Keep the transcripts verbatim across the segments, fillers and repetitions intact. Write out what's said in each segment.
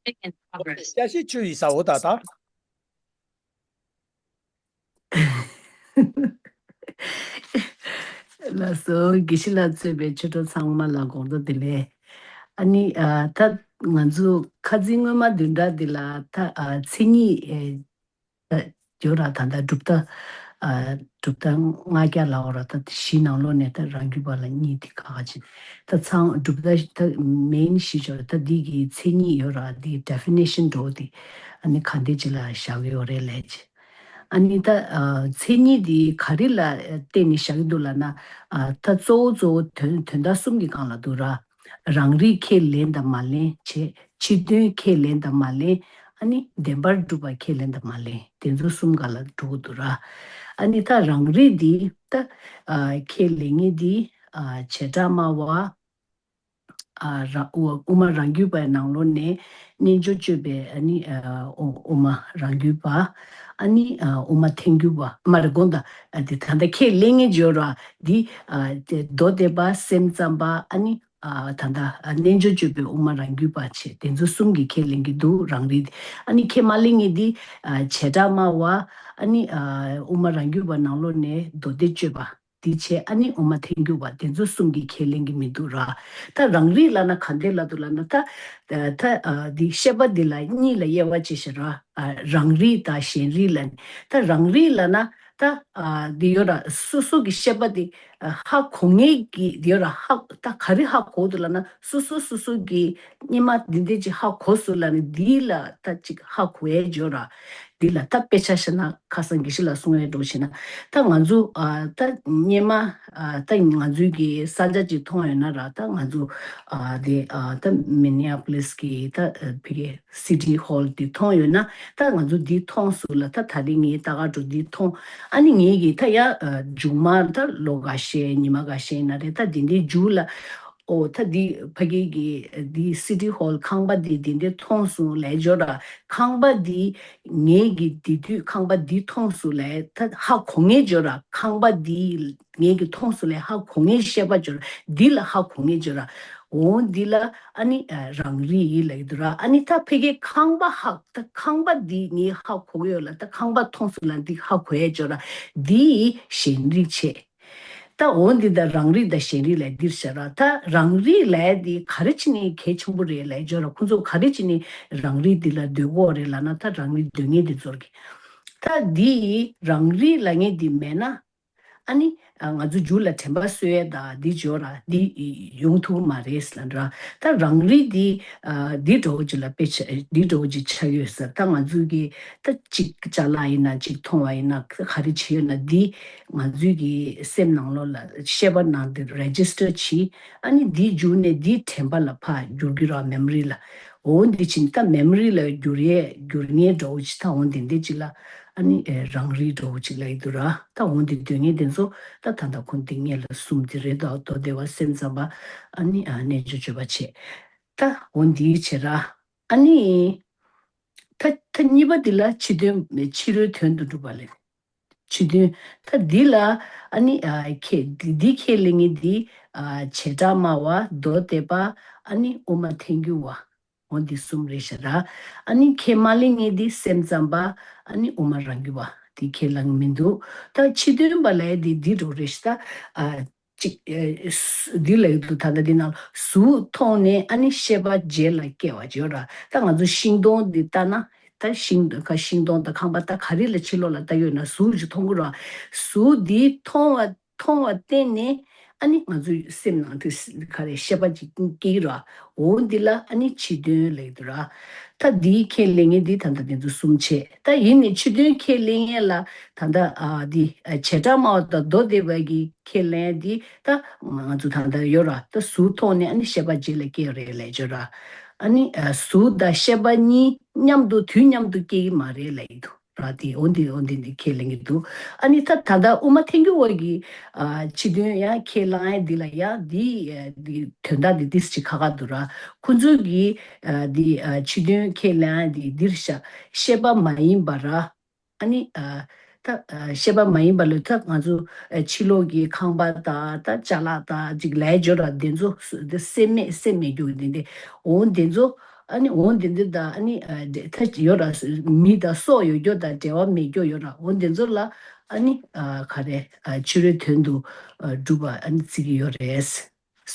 བཀྲ་ཤིས་ཆོས་ཡིན་ས་འོ་ད་ད། ལགས་སོ། དགེ་བཤེས་ལགས་གཙོས་པའི་ཆོས་གྲོགས་ཚང་མ་ལ་དགོང་དྲོ་བདེ་ལེགས། ཨ་ནི་ཨ་ད་ང་ཚོ་ཁ་རྩང་སྔོན་མ་བདུན་ཕྲག་འདི་ལ་ད་ཨ་མཚན་ཉིད་ཨེ་ད་ཡོད་ར། ད་ལྟ་གྲུབ་མཐའ་ཨ་གྲུབ་མཐའ་ལྔ་བརྒྱ་ལབ་དགོས་ར། ད་བཞི་ནང་ལོགས་ནས་ད་རང་རྒྱུད་པ་ལ་གཉིས་དེ་ཁག་ཁག་ཅིག་ད་ཚང་གྲུབ་མཐའ་ད་མེན་བཞི་ཡོད་ར། ད་འདི་གི་མཚན་ཉིད་ཡོད་ར། འདི་ཌེ་ཕི་ནེ་ཤན་འདྲ་བོ་དེ་ཨ་ནི་ག་འདྲ་ཅིག་ལ་བཞག་གི་ཡོད་རེད་ལབ་ཅིག་ཨ་ནི་ད་ཨ་མཚན་ཉིད་འདི་ག་རེ་ལ་བརྟེན་ནས་བཞག་གི་འདུག་ལབ་ན། ཨ་ད་གཙོ་བོ་གཙོ་བོ་དོན་དོན་དག་གསུམ་གྱི་སྒང་ལ་འདུག་ར། རང་རིག་ཁས་ལེན་དང་མ་ལེན་བྱས། ཕྱི་དོན་ཁས་ལེན་དང་མ་ལེན། ཨ་ནི་བདེན་པར་གྲུབ་པ་ཁས་ལེན་དང་མ་ལེན། དེ་ཚོ་གསུམ་སྒང་ལ་འགྲོ་གི་འདུག་ར། ཨ་ནི་ད་རང་རིག་འདི་ད་ཨ་ཁས་ལེན་མཁན་འདི་ཨ་བྱེ་བྲག་སྨྲ་བ། ཨ་ར་དབུ་དབུ་མ་རང་རྒྱུད་པའི་ནང་ལོགས་ནས་རྣལ་འབྱོར་སྤྱོད་པའི་ཨ་ནི་ཨ་དབུ་དབུ་མ་རང་རྒྱུད་པ། ཨ་ནི་ཨ་དབུ་མ་ཐལ་འགྱུར་བ་མ་རེད་དགོངས་དག་ཨ་དེ་ད་ལྟ་ཁས་ལེན་མཁན་ཡོད་ར། འདི་ཨ་དེ་མདོ་སྡེ་པ་སེམས་ཙམ་པ་ཨ་ནི་ཨ་ད་ལྟ་ཨ་རྣལ་འབྱོར་སྤྱོད་པའི་དབུ་མ་རང་རྒྱུད་པ་བྱས། དེ་ཚོ་གསུམ་གྱིས་ཁས་ལེན་གྱི་འདུག་རང་རིག་ཨ་ནི་ཁས་མ་ལེན་མཁན་འདི་ཨ་བྱེ་བྲག་སྨྲ་བ། ཨ་ནི་ཨ་དབུ་མ་རང་རྒྱུད་པ་ནང་ལོགས་ནས་མདོ་སྡེ་སྤྱོད་པ། འདི་བྱས། ཨ་ནི་དབུ་མ་ཐལ་འགྱུར་བ་དེ་ཚོ་གསུམ་གྱིས་ཁས་ལེན་གྱི་མི་འདུག་ར། ད་རང་རིག་ལབ་ན་ག་འདྲ་ལབ་འདུག་ལབ་ན། ད་ད་ཨ་འདི་ཤེས་པ་འདི་ལ་གཉིས་ལ་དབྱེ་བ་ཕྱེ་ཤག་ར། ཨ་རང་རིག་དང་གཞན་རིག་ལབ་ནས། ད་རང་རིག་ལབ་ན་ད་ཨ་འདི་ཡོད་ར། སོ་སོ་གི་ཤེས་པ་འདི་ཨ་ཧ་གོ་མཁན་གྱི་འདི་ཡོད་ར། ཧ་ད་ག་རེ་ཧ་གོ་འདུག་ལབ་ན། སོ་སོ་སོ་སོ་གི་སྔོན་མ་འདི་འདྲ་ཅིག་ཧ་གོ་སོང་ལབ་ནས་འདི་ལ་ད་ཅིག་ཧ་གོ་ཡས་ཡོད་ར། འདི་ལ་ད་དཔེ་ཆ་བཞག་ན་ཁ་སང་དགེ་བཤེས་ལགས་གསུང་ཡས་འདྲ་བོ་བྱས་ན། ད་ང་ཚོ་ཨ་ད་སྔོན་མ་ཨ་ད་ང་ཚོའི་གི་ས་ཆ་ཅིག་མཐོང་ཡོད་ན་ར། ད་ང་ཚོ་ཨ་དེ་ཨ་ད་མི་ནི་ཨ་པོ་ལིས་གི་ད་ཨ་ཕ་གི་སི་ཊི་ཧོལ་དེ་མཐོང་ཡོད་ན། ད་ང་ཚོ་འདི་མཐོང་སོང་ལ། ད་ད་རེས་ངས་ལྟ་ག་འགྲོ་འདི་མཐོང་། ཨ་ནི་ངས་གི་ད་ཡ་ཨ་མཇུག་མ་ད་ལོ་འགའ་ཤས་ཉི་མ་འགའ་ཤས་ཡིན་ན་རེད། ད་འདི་འདྲའི་མཇུག་ལ། ཨོ་ད་འདི་ཕ་གི་གི་འདི་སི་ཊི་ཧོལ་ཁང་པ་འདི་འདི་འདྲ་མཐོང་སོང་ལབ་ཡས་ཡོད་ར། ཁང་པ་འདི་ངས་གི་འདི་དུས་ཁང་པ་འདི་མཐོང་སོང་ལབ་ད་ཧ་གོ་མཁན་ཡོད་ར། ཁང་པ་འདི་ངས་གི་མཐོང་སོང་ལབ་ཧ་གོ་མཁན་ཤེས་པ་ཡོད་ར། འདི་ལ་ཧ་གོ་མཁན་ཡོད་ར། འོ་འདི་ལ་ཨ་ནི་ཨ་རང་རིག་ལབ་ཀྱི་འདུག་ར། ཨ་ནི་ད་ཕ་གི་ཁང་པ་ཧ་ད་ཁང་པ་འདི་ངས་ཧ་གོ་གི་ཡོད་ལ། ད་ཁང་པ་མཐོང་སོང་ལབ་འདི་ཧ་གོ་ཡས་ཡོད་ར། འདི་གཞན་རིག་བྱས། ད་འོ་འདི་ད་རང་རིག་དང་གཞན་རིག་ལབ་འདིར་བྱ་ར། ད་རང་རིག་ལབ་འདི་ག་རེ་བྱས་ནས་གལ་ཆེན་པོ་རེད་ལབ་ཡས་ཡོད་ར། ཁོང་ཚོ་ག་རེ་བྱས་ནས་རང་རིག་འདི་ལ་འདོད་གོ་རེད་ལབ་ན། ད་རང་རིག་འདོད་མཁན་འདི་ཚོར་གི། ད་འདི་རང་རིག་ལབ་མཁན་འདི་མེད་ན། ཨ་ནི་ཨ་ང་ཚོ་རྒྱུད་ལ་དྲན་པ་གསོ་ཡས་ད་འདི་ཡོད་ར། འདི་ཡོང་ཐུབ་མ་རེད་ལབ་འདྲ། ད་རང་རིག་འདི་ཨ་འདི་འདྲ་བོ་ཅིག་ལ་དཔེ་ཆ་འདི་འདྲ་བོ་ཅིག་ཆགས་ཡོད་ཟེར། ད་ང་ཚོ་གི་ད་ཅིག་ཅ་ལག་ཡིན་ན་ཅིག་མཐོང་བ་ཡིན་ན་ག་རེ་བྱས་ཡོད་ན། འདི་ང་ཚོའི་གི་སེམས་ནང་ལོགས་ལ་ཤེས་པ་ནང་དེ་རེ་ཇི་སི་ཊར་བྱས། ཨ་ནི་འདི་བརྒྱུད་ནས་འདི་དྲན་པ་ལ་ཕར་བསྒྱུར་གྱི་ར། མེ་མོ་རི་ལ། འོ་འདི་ཕྱིན་ད་མེ་མོ་རི་ལ་བསྒྱུར་ཡས་བསྒྱུར་མཁན་འདྲ་བོ་ཅིག་ད་འོ་འདི་འདི་ཅིག་ལ་ཨ་ནི་ཨེ་རང་རིག་འདྲ་བོ་ཅིག་ལབ་ཀྱི་འདུག་ར། ད་འོ་འདི་འདོད་མཁན་དེ་ཚོ་ད་ད་ལྟ་ཁོང་འདི་སྔོན་ལ་གསུམ་འདི་རེད། ད་མདོ་སྡེ་པ་སེམས་ཙམ་པ། ཨ་ནི་ཨ་རྣལ་འབྱོར་སྤྱོད་པ་བྱས། ད་འོ་འདི་བྱས་ར། ཨ་ནི། ད་ད་གཉིས་པ་འདི་ལ་ཕྱི་དོན་ཕྱི་རོལ་དོན་དུ་གྲུབ་པ་ལས། ཕྱི་དོན། ད་འདི་ལ་ཨ་ནི་ཨ་ཁས་འདི་འདི་ཁས་ལེན་མཁན་འདི་ཨ་བྱེ་བྲག་སྨྲ་བ། མདོ་སྡེ་པ། ཨ་ནི་དབུ་མ་ཐལ་འགྱུར་བ། འོ་འདི་གསུམ་རེད་ཤག་ར། ཨ་ནི་ཁས་མ་ལེན་མཁན་འདི་སེམས་ཙམ་པ། ཨ་ནི་དབུ་མ་རང་རྒྱུད་པ། འདི་ཁས་ལེན་མི་འདུག་ད་ཕྱི་དོན་པ་ལ་འདི་འདི་འདྲ་རེད་ཤག་ད། ཨ། ཅིག་ཨེ། སུ་འདི་ལ་ཡོད་དུ་ད་ལྟ་འདི་ནང་གཟུགས་མཐོང་ནས་ཨ་ནི་ཤེས་པ་རྗེས་ལ་སྐྱེ་བ་ཡོད་ར། ད་ང་ཚོ་ཤིང་སྡོང་འདི་ལྟ་ན། ད་ཤིང་ཁ་ཤིང་སྡོང་དང་ཁང་པ་ད་ག་རེ་ལ་ཕྱི་ལོགས་ལ་ལྟ་ཡོད་ན་གཟུགས་ཅིག་མཐོང་གི་ར། གཟུགས་འདི་མཐོང་བ་མཐོང་བ་བརྟེན་ནས་ཨ་ནི་ང་ཚོའི་སེམས་ནང་དུ་ག་རེ་ཤེས་པ་ཅིག་སྐྱེ་གི་ར། འོ་འདི་ལ་ཨ་ནི་ཕྱི་དོན་ལབ་ཀྱི་འདུག་ར། ད་འདིའི་ཁས་ལེན་མཁན་འདི་ད་ལྟ་འདི་ཚོ་གསུམ་བྱས། ད་ཡིན་ནའི་ཕྱི་དོན་ཁས་ལེན་མཁན་ལ་ད་ལྟ་ཨ་འདི་ཨ་བྱེ་བྲག་སྨྲ་བ་དང་མདོ་སྡེ་པ་གི་ཁས་ལེན་འདི་ད་ང་ཚོ་ད་ལྟ་ཡོད་ར། ད་གཟུགས་མཐོང་ནས་ཨ་ནི་ཤེས་པ་རྗེས་ལ་སྐྱེ་རེད་ལབ་ཡོད་ར། ཨ་ནི་ཨ་གཟུགས་དང་ཤེས་པ་གཉིས་མཉམ་དུ་དུས་མཉམ་དུ་སྐྱེ་གི་མ་རེད་ལབ་ཀྱི་འདུག་ར། དེ་འོ་འདི་འོ་འདི་འདི་ཁས་ལེན་གྱི་འདུག་ཨ་ནི་ད་ད་ལྟ་དབུ་མ་ཐལ་འགྱུར་བ་གི་ཨ་ཕྱི་དོན་ཡང་ཁས་བླངས་ཡ་འདི་ལ་ཡ་འདི་ཨ་འདི་དོན་དག་འདི་ཏིས་ཅིག་ཁག་ཁག་འདུག་ར། ཁོ་ཚོ་གི་ཨ་འདི་ཨ་ཕྱི་དོན་ཁས་ལེན་འདི་འདིར་ཤ་ཤེས་པ་མ་ཡིན་པ་ར། ཨ་ནི་ཨ་ད་ཨ་ཤེས་པ་མ་ཡིན་པ་ལ་ད་ང་ཚོ་ཨ་ཕྱི་ལོགས་ཀྱི་ཁང་པ་དང་ད་ཅ་ལག་དང་ཅིག་ལས་སྦྱོར་ར་དེ་ཚོ་སེམས་མེད་སེམས་མེད་རྒྱུ་དེ་འདི་འོ་དེ་ཚོ་ ཨ་ནི་འོ་འདི་འདི་དང་ཨ་ནི་ཨ་འདྲེ་ད་ཡོད་ར། མི་དང་སྲོག་ཡོད་རྒྱུ་དང་འབྲེལ་བ་མེད་རྒྱུ་ཡོད་ར། འོ་འདི་ཚོ་ལ་ཨ་ནི་ཨ་ག་རེ་ཨ་ཕྱི་རོལ་དོན་དུ་ཨ་སྒྲུབ་པ་ཨ་ནི་བརྩི་གི་ཡོད་རེད།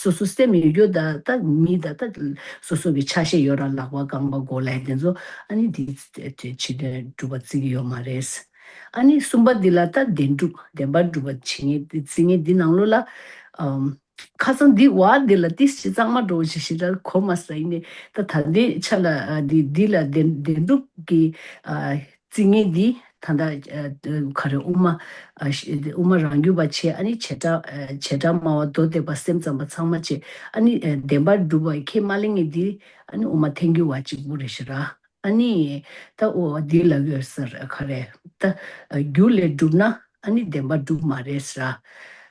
སོ་སོ་སེམས་ཡོད་རྒྱུ་དང་ད་མི་དང་ད་སོ་སོ་གི་ཆ་ཤས་ཡོད་ར། ལག་པ་རྐང་པ་མགོ་ལ་དེ་ཚོ་ཨ་ནི་འདི་ཕྱི་དོན་སྒྲུབ་པ་བརྩི་གི་ཡོད་མ་རེད། ཨ་ནི་གསུམ་པ་འདི་ལ་ད་བདེན་གྲུབ་བདེན་པར་གྲུབ་པ་བྱེད་མཁན་འདི་བརྩི་མཁན་འདི་ནང་ལོགས་ལ་ཨམ། ཁ་སང་འདི་བར་འདི་ལ་ཏིས་ཅི་གཙང་མ་འགྲོ་ཞིག་ཞིག་ལ་གོ་མ་ས་ཡིན་ནི། ད་ད་འདི་ཆ་ལ་ཨ་འདི་འདི་ལ་བདེན་བདེན་གྲུབ་ཀྱི་ཨ་བརྩི་མཁན་འདི་ད་ད་ཨ་ག་རེ་དབུ་མ་ཨ་ཤ་དབུ་མ་རང་རྒྱུད་པ་བྱས། ཨ་ནི་བྱེ་བྲག་ཨ་བྱེ་བྲག་སྨྲ་བ་མདོ་སྡེ་པ་སེམས་ཙམ་པ་ཚང་མ་བྱས། ཨ་ནི་ཨ་བདེན་པར་གྲུབ་པ་ཁས་མ་ལེན་མཁན་འདི་ཨ་ནི་དབུ་མ་ཐལ་འགྱུར་བ་གཅིག་པུ་རེད་ཤག་ར། ཨ་ནི་ད་འོ་འདི་ལ་ཡོད་ཟེར་ག་རེ་ད་རྒྱུ་ལས་གྲུབ་ན་ཨ་ནི་བདེན་པ་གྲུབ་མ་རེད་ཟེར།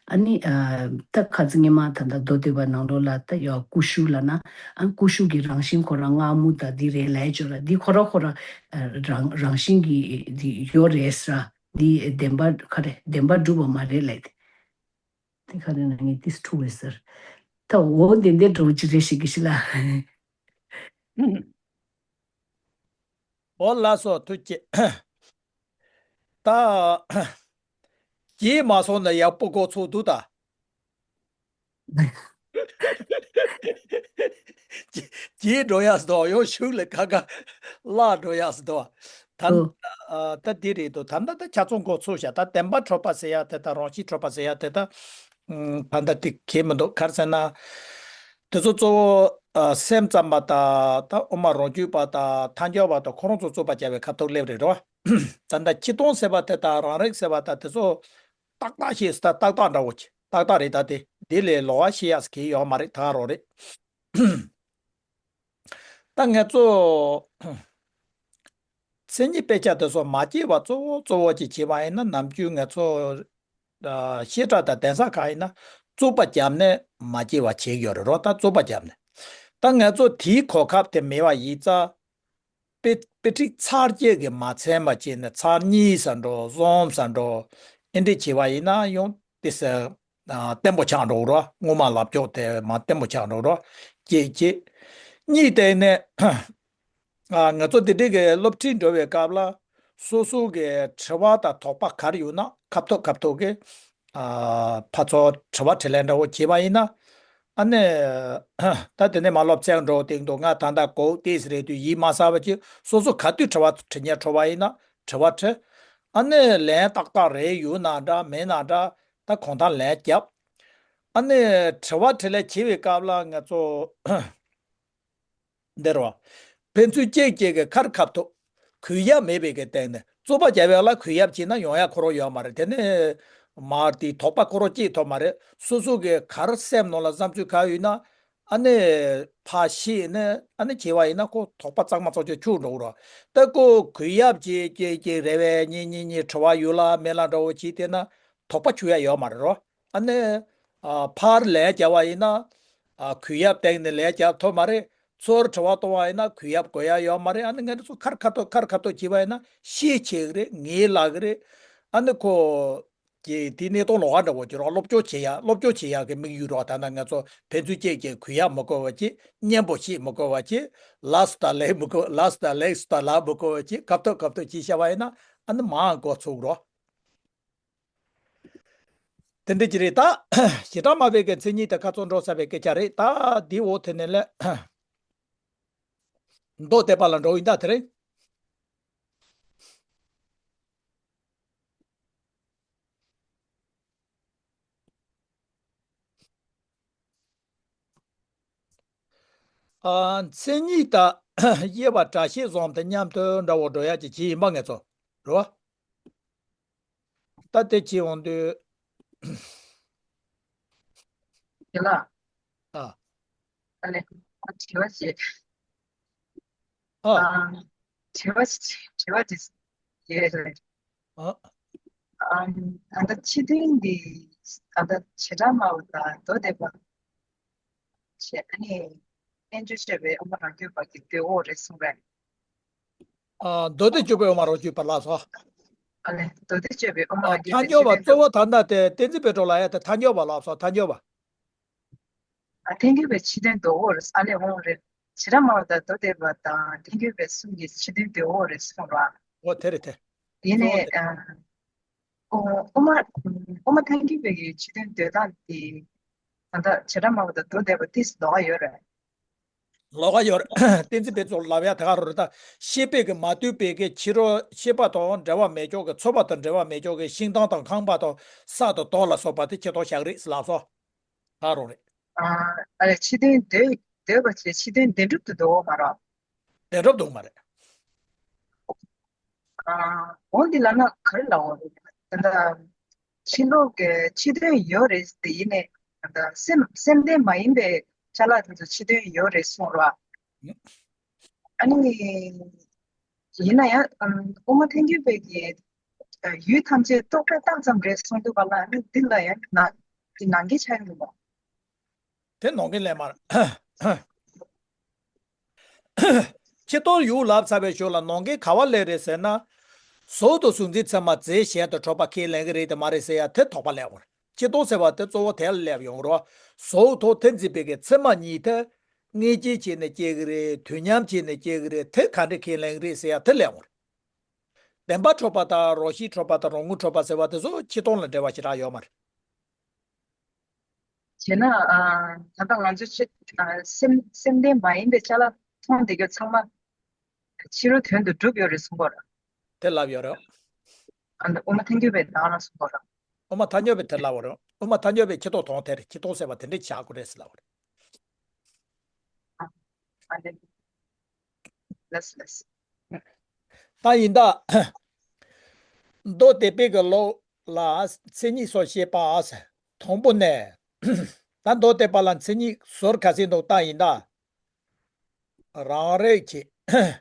ཨ་ནི་ཨ་ད་ཁ་ཚིག་སྔོན་མ་ད་ལྟ་མདོ་སྡེ་པ་ནང་ལོགས་ལ་ད་ཡོད་ཀུ་ཤུ་ལབ་ན། ཨ་ཀུ་ཤུ་གི་རང་བཞིན་ཁོ་རང་མངར་མོ་དང་འདི་རེད་ལབ་ཡ་ཅིག་ཡོད་ར། འདི་ཁོ་རང་ཁོ་རང་ཨ་རང་རང་བཞིན་གྱི་འདི་ཡོད་རེད་ཟེར། འདི་བདེན་པ་ག་རེ་བདེན་པ་གྲུབ་པ་མ་རེད་ལབ། དེ་ག་རེ་ན་ངས་ཏིས་འཁྲུག་བས་ཟེར། ད་འོ་དེ་འདྲའི་འགྲོ་གི་རེད་ཤག་གི་ཤི་ལ། འོ་ལགས་སོ། ཐུགས་རྗེ་ཆེ། ད་རྗེས་མ་སོང་ན་ཡག་པོ་འགོ་ཚུགས་འདུག་ད། རྗེས་འགྲོ་ཡག་སྡོ་ཡོང་ཤུགས་ལས་ཁ་ཁ་བརླག་འགྲོ་ཡག་སྡོ། ད་ཨ་ད་འདི་རེད་འདུག་ད་ལྟ་ད་ཆ་ཚང་འགོ་ཚུགས་ཤག་ད་བདེན་པ་འཕྲོད་པ་ཟེར་ཡག་དེ་ད་རང་བཞིན་འཕྲོད་པ་ཟེར་ཡག་དེ་ད་ཨ་ད་འདི་གལ་མི་འདུག་ག་རེ་ཟེར་ན། དེ་ཚོ་གཙོ་བོ་ཨ་སེམས་ཙམ་པ་དང་ད་དབུ་མ་རང་རྒྱུད་པ་དང་ཐལ་འགྱུར་བ་དང་ཁོ་རང་ཚོ་རྩོད་པ་རྒྱག་པའི་ཁ་ཐུག་སླེབས་རེད་རོ། ད་ལྟ་ཁྱི་སྟོང་ཟེར་བ་དེ་དང་རང་རིག་ཟེར་བ་དང་དེ་ཚོ་ཏག་ཏག་ཤེས་ཏག་ཏག་འདྲ་བོ་ཅིག་ཏག་ཏག་རེད། ད་དེ་འདི་ལས་ལོགས་ཀ་ཤེས་ཡག་གི་ཡོད་མ་རེད། ད་ག་རང་རེད། ད་ང་ཚོ་མཚན་ཉིད་དཔེ་ཆ་དེ་ཚོ་མ་སྐྱེས་པ་གཙོ་བོ་གཙོ་བོ་ཅིག་བྱས་པ་ཡིན་ན། ནམ་རྒྱུན་ང་ཚོ་ཨ་བཤད་གྲྭ་དང་གདན་ས་ཁག་ཡིན་ན་རྩོད་པ་བརྒྱབ་ནས་མ་སྐྱེས་པ་བྱེད་ཀྱི་ཡོད་རེད་རོ། ད་རྩོད་པ་བརྒྱབ་ནས། ད་ང་ཚོ་དེའི་གོ་སྐབས་དེ་མེད་པ་ཡིན་ཙང་། དཔེ་དཔེ་ཁྲིད་ཚར་བཅད་ཀྱི་མ་ཚན་པ་བྱས་ནས་ཚར་གཉིས་ཙམ་འགྲོ་གསུམ་ཙམ་འགྲོ་ཨེ་འདྲ་བྱས་པ་ཡིན་ན་ཡང་དེ་ཟེར། ཨ་བརྟན་པོ་ཆགས་འགྲོ་རོ། སྔོན་མ་ལབ་ཕྱོགས་དེ་མར་བརྟན་པོ་ཆགས་འགྲོ་རོ། གཅིག་གཅིག་གཉིས་དེ་ནས་ཨ་ང་ཚོ་དེ་འདྲའི་གི་སློབ་ཁྲིད་འགྲོ་བའི་སྐབས་ལ་སོ་སོ་གི་དྲི་བ་དང་དོགས་པ་ག་རེ་ཡོད་ན་ཁ་ཐུག་ཁ་ཐུག་གི་ཨ་ཕར་ཚུར་དྲི་བ་དྲིས་ལན་འདྲ་བོ་བྱས་པ་ཡིན་ན། ཨ་ནི་ད་དེ་ནས་མར་སློབ་ཚན་འགྲོ་སྟེང་དུ་ང་ད་ལྟ་གོ་ཏེས་རེད་དུས་ཡིད་མ་ཟ་བ་ཅིག་སོ་སོ་ག་དུས་དྲི་བ་དྲི་ཉན་འཕྲོ་བ་ཡིན་ན་དྲི་བ་དྲི། ཨ་ནི་ལན་ཏག་ཏག་རེད་ཡོད་ན་འདྲ་མེད་ན་འདྲ་ད་གང་ལྟར་ལན་བརྒྱབ། ཨ་ནི་དྲི་བ་དྲིས་ལན་བྱེད་པའི་སྐབས་ལ་ང་ཚོ་འདིར་བ། ཕན་ཚུན་གཅིག་གཅིག་གི་ཁར་ཁ་ཐུག་གུས་ཡབ་མེད་པའི་གི་སྟེང་ནས་རྩོད་པ་བརྒྱབ་ཡག་ལ་གུས་ཡབ་བྱས་ན་ཡོང་ཡག་ཁོ་རང་ཡོད་མ་རེད། དེ་ནས་མར་དེའི་དོགས་པ་ཁོ་རང་སྐྱེས་ཐུབ་མ་རེད། སོ་སོ་གི་ག་རེ་སེམས་ནང་ལ་བསམ་ཚུལ་ག་ཡོད་ན་ཨ་ནི་ཕར་བཤད་ནས་ཨ་ནི་བྱས་པ་ཡིན་ན་ཁོ་དོགས་པ་གཙང་མ་གཙང་ཆོད་ཆུད་འགྲོ་གི་རེད། ད་ཁོ་གུས་ཡབ་བྱས་ཀྱི་ཀྱི་རེ་བས་གཉིས་གཉིས་གཉིས་དྲི་བ་ཡོད་ལ་མེད་ལ་འདྲ་བོ་བྱས་བསྡད་ན་དོགས་པ་ཆུད་ཡག་ཡོད་མ་རེད་རོ། ཨ་ནི་ཨ་ཕར་ལན་བརྒྱབ་པ་ཡིན་ན་ཨ་གུས་ཡབ་སྟེང་ནས་ལན་བརྒྱབ་ཐུབ་མ་རེད། ཚུར་དྲི་བ་གཏོང་བ་ཡིན་ན་གུས་ཡབ་དགོས་ཡག་ཡོད་མ་རེད། ཨ་ནི་ང་ཚོ་ཁར་ཁ་ཐུག་ཁར་ཁ་ཐུག་བྱས་པ་ཡིན་ན་ཤེས་ཆེ་གི་རེད། ངེས་ལགས་གི་རེད། ཨ་ནི་ཁོ་གི་དེ་གནས་སྟངས་ལོགས་ཀ་འདྲ་བོ་ཅིག་རོ། སློབ་སྦྱོང་བྱེད་ཡག་སློབ་སྦྱོང་བྱེད་ཡག་གི་དམིགས་ཡུལ་རོ། ད་ནང་ང་ཚོ་ཕན་ཚུན་གཅིག་གིས་གུས་ཡབ་མི་དགོས་པ་ཅིག་སྙན་པོ་བཤད་མི་དགོས་པ་ཅིག་ལགས་སོ་ད་ལེགས་མི་དགོས། ལགས་སོ་ད་ལེགས་སོ་ད་ལགས་མི་དགོས་པ་ཅིག་ཁ་ཐུག་ཁ་ཐུག་བྱས་བཞག་པ་ཡིན་ན་ཨ་ནི་མང་འགོ་ཚུགས་རོ། དེ་འདྲ་ཅིག་རེད། ད་བྱེ་བྲག་སྨྲ་བའི་གི་མཚན་ཉིད་དེ་ཁ་ཚོན་འགྲོ་ཚར་བའི་སྐད་ཆ་རེད། ད་འདི་འོག་དེ་ནས་ལས་མདོ་སྡེ་པ་ལ་འགྲོ་ཡིན་ད་དེ་རེད། ཨ་མཚན་ཉིད་དང་དབྱེ་བ་སྒྲ་ཤེས་བཟུང་དེ་མཉམ་དུ་འདྲ་བོ་འགྲོ་ཡག་ཅིག་བྱས་ཡིན་པ་ངེས་ཚོ་རེད་བ། ད་དེ་བྱེད་འོང་དུས། ཡ་ལ། ཨ། ཨ་ལེ། དྲི་བ་བྱེད། ཨ། ཨ། དྲི་བ་དྲི་བ་དེ་ཡོད་རེད། ཨ། ཨ་ད་ཕྱི་དོན་འདི་ཨ་ད་བྱེ་བྲག་སྨྲ་བ་དང་མདོ་སྡེ་པ་བྱས་ཨ་ནི་བསྟན་བཅོས་བྱས་པའི་དབུ་མ་རང་རྒྱུད་པ་གི་དེ་འོག་རེད་གསུངས་རེད། ཨ་མདོ་སྡེ་བཅུ་པའི་དབུ་མ་རང་རྒྱུད་པ་ལགས་སོ། ཨ་ལེ་མདོ་སྡེ་བཅུ་པའི་དབུ་མ་ཨ་རང་རྒྱུད་ཐལ་པའི་འགྱུར་བ་ཕྱི་དོན་གཙོ་བོ་ད་ལྟ་དེ་བསྟན་འཛིན་པའི་གྲོགས་ལ་ཡ་དེ་ཐལ་འགྱུར་བ་ལགས་སོ། ཐལ་འགྱུར་བ། ཨ་ཐལ་འགྱུར་བའི་ཕྱི་དོན་མདོ་འོག་རེད། ཨ་ལེ་འོང་རེད། བྱེ་བྲག་སྨྲ་བ་དང་མདོ་སྡེ་པ་དང་ཐལ་འགྱུར་བའི་གསུམ་གྱིས་ཕྱི་དོན་འདོད་འོ་རེད་གསུངས་ར། འོ་དེ་རེད་དེ། ཡིན་ནའི་ཨ། ཨོ་དབུ་མ་དབུ་མ་ཐལ་འགྱུར་བའི་གི་ཕྱི་དོན་འདོད་སྟངས་དེ་ད་ལྟ་བྱེ་བྲག་སྨྲ་བ་དང་མདོ་སྡེ་པ་ཏིས་ལོགས་ཀ་ཡོད་རེད། ལོགས་ཀ་ཡོད་རེད། གཏན་ཚིགས་པའི་ཚོགས་ལབ་ཡ་དེ་ག་རུ་རེད་ད། ཤེས་པའི་གི་མ་ལྟོས་པའི་གི་ཕྱི་རོལ་ཤེས་པ་དང་འབྲེལ་བ་མེད་ཀྱོག་གི་ཚོར་བ་དང་འབྲེལ་བ་མེད་ཀྱོག་གི་ཤིང་རྟ་དང་ཁང་པ་དང་ས་དང་རྡོ་ལ་སོགས་པ་དེ་ཕྱི་དོན་བཞག་རེད་ཟེར་ལབ་སོང་། ད་རུང་རེད། ཨ་ཨ་ལས་ཕྱི་དོན་འདོད་འདོད་པ་བྱས་ཕྱི་དོན་བདེན་གྲུབ་ཏུ་འདོད་འོ་མ་རེད། བདེན་གྲུབ་འདོད་མ་རེད། ཨ་འོ་འདི་ལབ་ན་ག་རེ་ལབ་འོ་རེད། ད་ལྟ་ཕྱི་ལོགས་ཀྱི་ཕྱི་དོན་ཡོད་རེད་དེ་ཡིན་ནའི་ད་ལྟ་སེམས་སེམས་ལྡན་མ་ཡིན་པའི་ཅ་ལག་དེ་ཚོ་ཕྱི་དོན་ཡོད་རེད་གསུངས་རོགས། ཨ་ནི་ཡིན་ན་ཡང་ཨམ་དབུ་མ་ཐལ་འགྱུར་བའི་གི་ཡུལ་ཐམས་ཅད་རྟོག་པས་བཏགས་ཙམ་རེད་གསུངས་འདུག་པ་ལ་ཨ་ནི་འདི་ལ་ཡང་ནང་འདི་ནང་འགལ་ཆགས་ཡོང་གི་མ། དེ་ནང་འགལ་ལས་མ་རེད། ཕྱི་དོན་ཡོད་ལབ་ཚར་བའི་ཞོར་ལ་ནང་འགལ་ག་བ་ལས་རེད་ཟེར་ན། གཟུགས་དང་གཟུགས་འཛིན་ཚད་མ་རྫས་གཞན་དུ་གྲུབ་པ་ཁས་ལེན་གི་རེད་དེ་མ་རེད་ཟེར་ཡ་དེ་དོགས་པ་ལས་འོར། ཕྱི་དོན་ཟེར་བ་དེ་གཙོ་བོ་དེ་ལ་སླེབས་ཡོང་རོགས། གཟུགས་དང་དེ་འཛིན་པའི་གི་ཚད་མ་གཉིས་དེ། མངོན་རྗེས་བྱས་ནས་སྐྱེ་གི་རེད། དུས་མཉམ་བྱས་ནས་སྐྱེ་གི་རེད། དེ་ག་འདྲ་ཁས་ལེན་གི་རེད་ཟེར་ཡ་དེ་ལས་འོར། བདེན་པ་འཁྲུལ་པ་དང་རང་བཞིན་འཁྲུལ་པ་དང་རང་ངོ་འཁྲུལ་པ་ཟེར་བ་དེ་ཚོ་ཕྱི་དོན་ལ་འབྲེལ་བ་ཞེ་དྲག་ཡོད་མ་རེད། བྱས་ན་ཨ་ད་ལྟ་ང་ཚོ་ཕྱི་ཨ་སེམས་སེམས་ལྡན་མ་ཡིན་པའི་ཅ་ལག་མཐོང་བསྡད་རྒྱུ་ཚང་མ་ཕྱི་རོལ་དོན་དུ་གྲུབ་ཡོད་རེད་གསུངས་པ་རེད། དེ་ལབ་ཡོད་རེད། ཨ་ནི་དབུ་མ་ཐལ་འགྱུར་བའི་ནང་ལ་གསུངས་པ་རེད། དབུ་མ་ཐལ་འགྱུར་བའི་དེ་ལབ་པ་རེད། དབུ་མ་ཐལ་འགྱུར་བའི་ཕྱི་དོན་དོན་དེ་རེད། ཕྱི་དོན་ཟེར་བ་དེ་འདྲ་བྱ་དགོས་རེད་ཟེར་ལབ་པ་རེད། ཨ་ནི་ལགས་ལགས། ད་ཡིན་ད། མདོ་སྡེ་པའི་གི་ལུགས་ལ་མཚན་ཉིད་སོགས་བཤད་པ། དང་པོ་ནས། ད་མདོ་སྡེ་པ་ལ་མཚན་ཉིད་ཟུར་ཁ་ཟིན་འདུག་ད་ཡིན་ད། རང་རིག་བྱེད།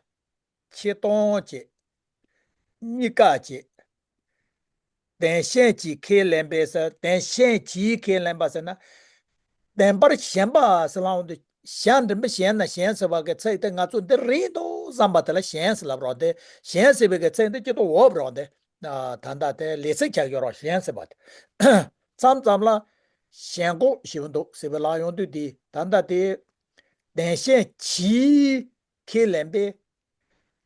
ཕྱི་སྟོང་བྱེད། གཉིས་ཀ་བྱེད། བདེན་ཞེན་གྱིས་ཁས་ལེན་པའི་ཟེར། བདེན་ཞེན་གྱིས་ཁས་ལེན་པ་ཟེར་ན། བདེན་པར་ཞེན་པ་ཟེར་ལབ་འོང་དུས་གཞན་འདྲེན་པ་གཞན་ན་གཞན་ཟེར་བ་གི་ཚིག་དེ་ང་ཚོ་འདི་རེད་འདུག་བསམ་པ་དེ་ལ་གཞན་ཟེར་ལབ་རོགས་དེ། གཞན་ཟེར་བའི་གི་ཚིག་འདི་སྐྱེ་དོ་འོབ་རོགས་དེ། ད་ལྟ་དེ་ལས་ཚིག་ཆགས་ཡོད་རོགས་གཞན་ཟེར་བ་དེ། མཚམས་མཚམས་ལ་ཞེན་ཁོག་ཞིག་འདུག་ཟེར་བའི་ལབ་ཡོང་དུས་དེ་ད་ལྟ་དེ། བདེན་ཞེན་གྱིས་ཁས་ལེན་པའི་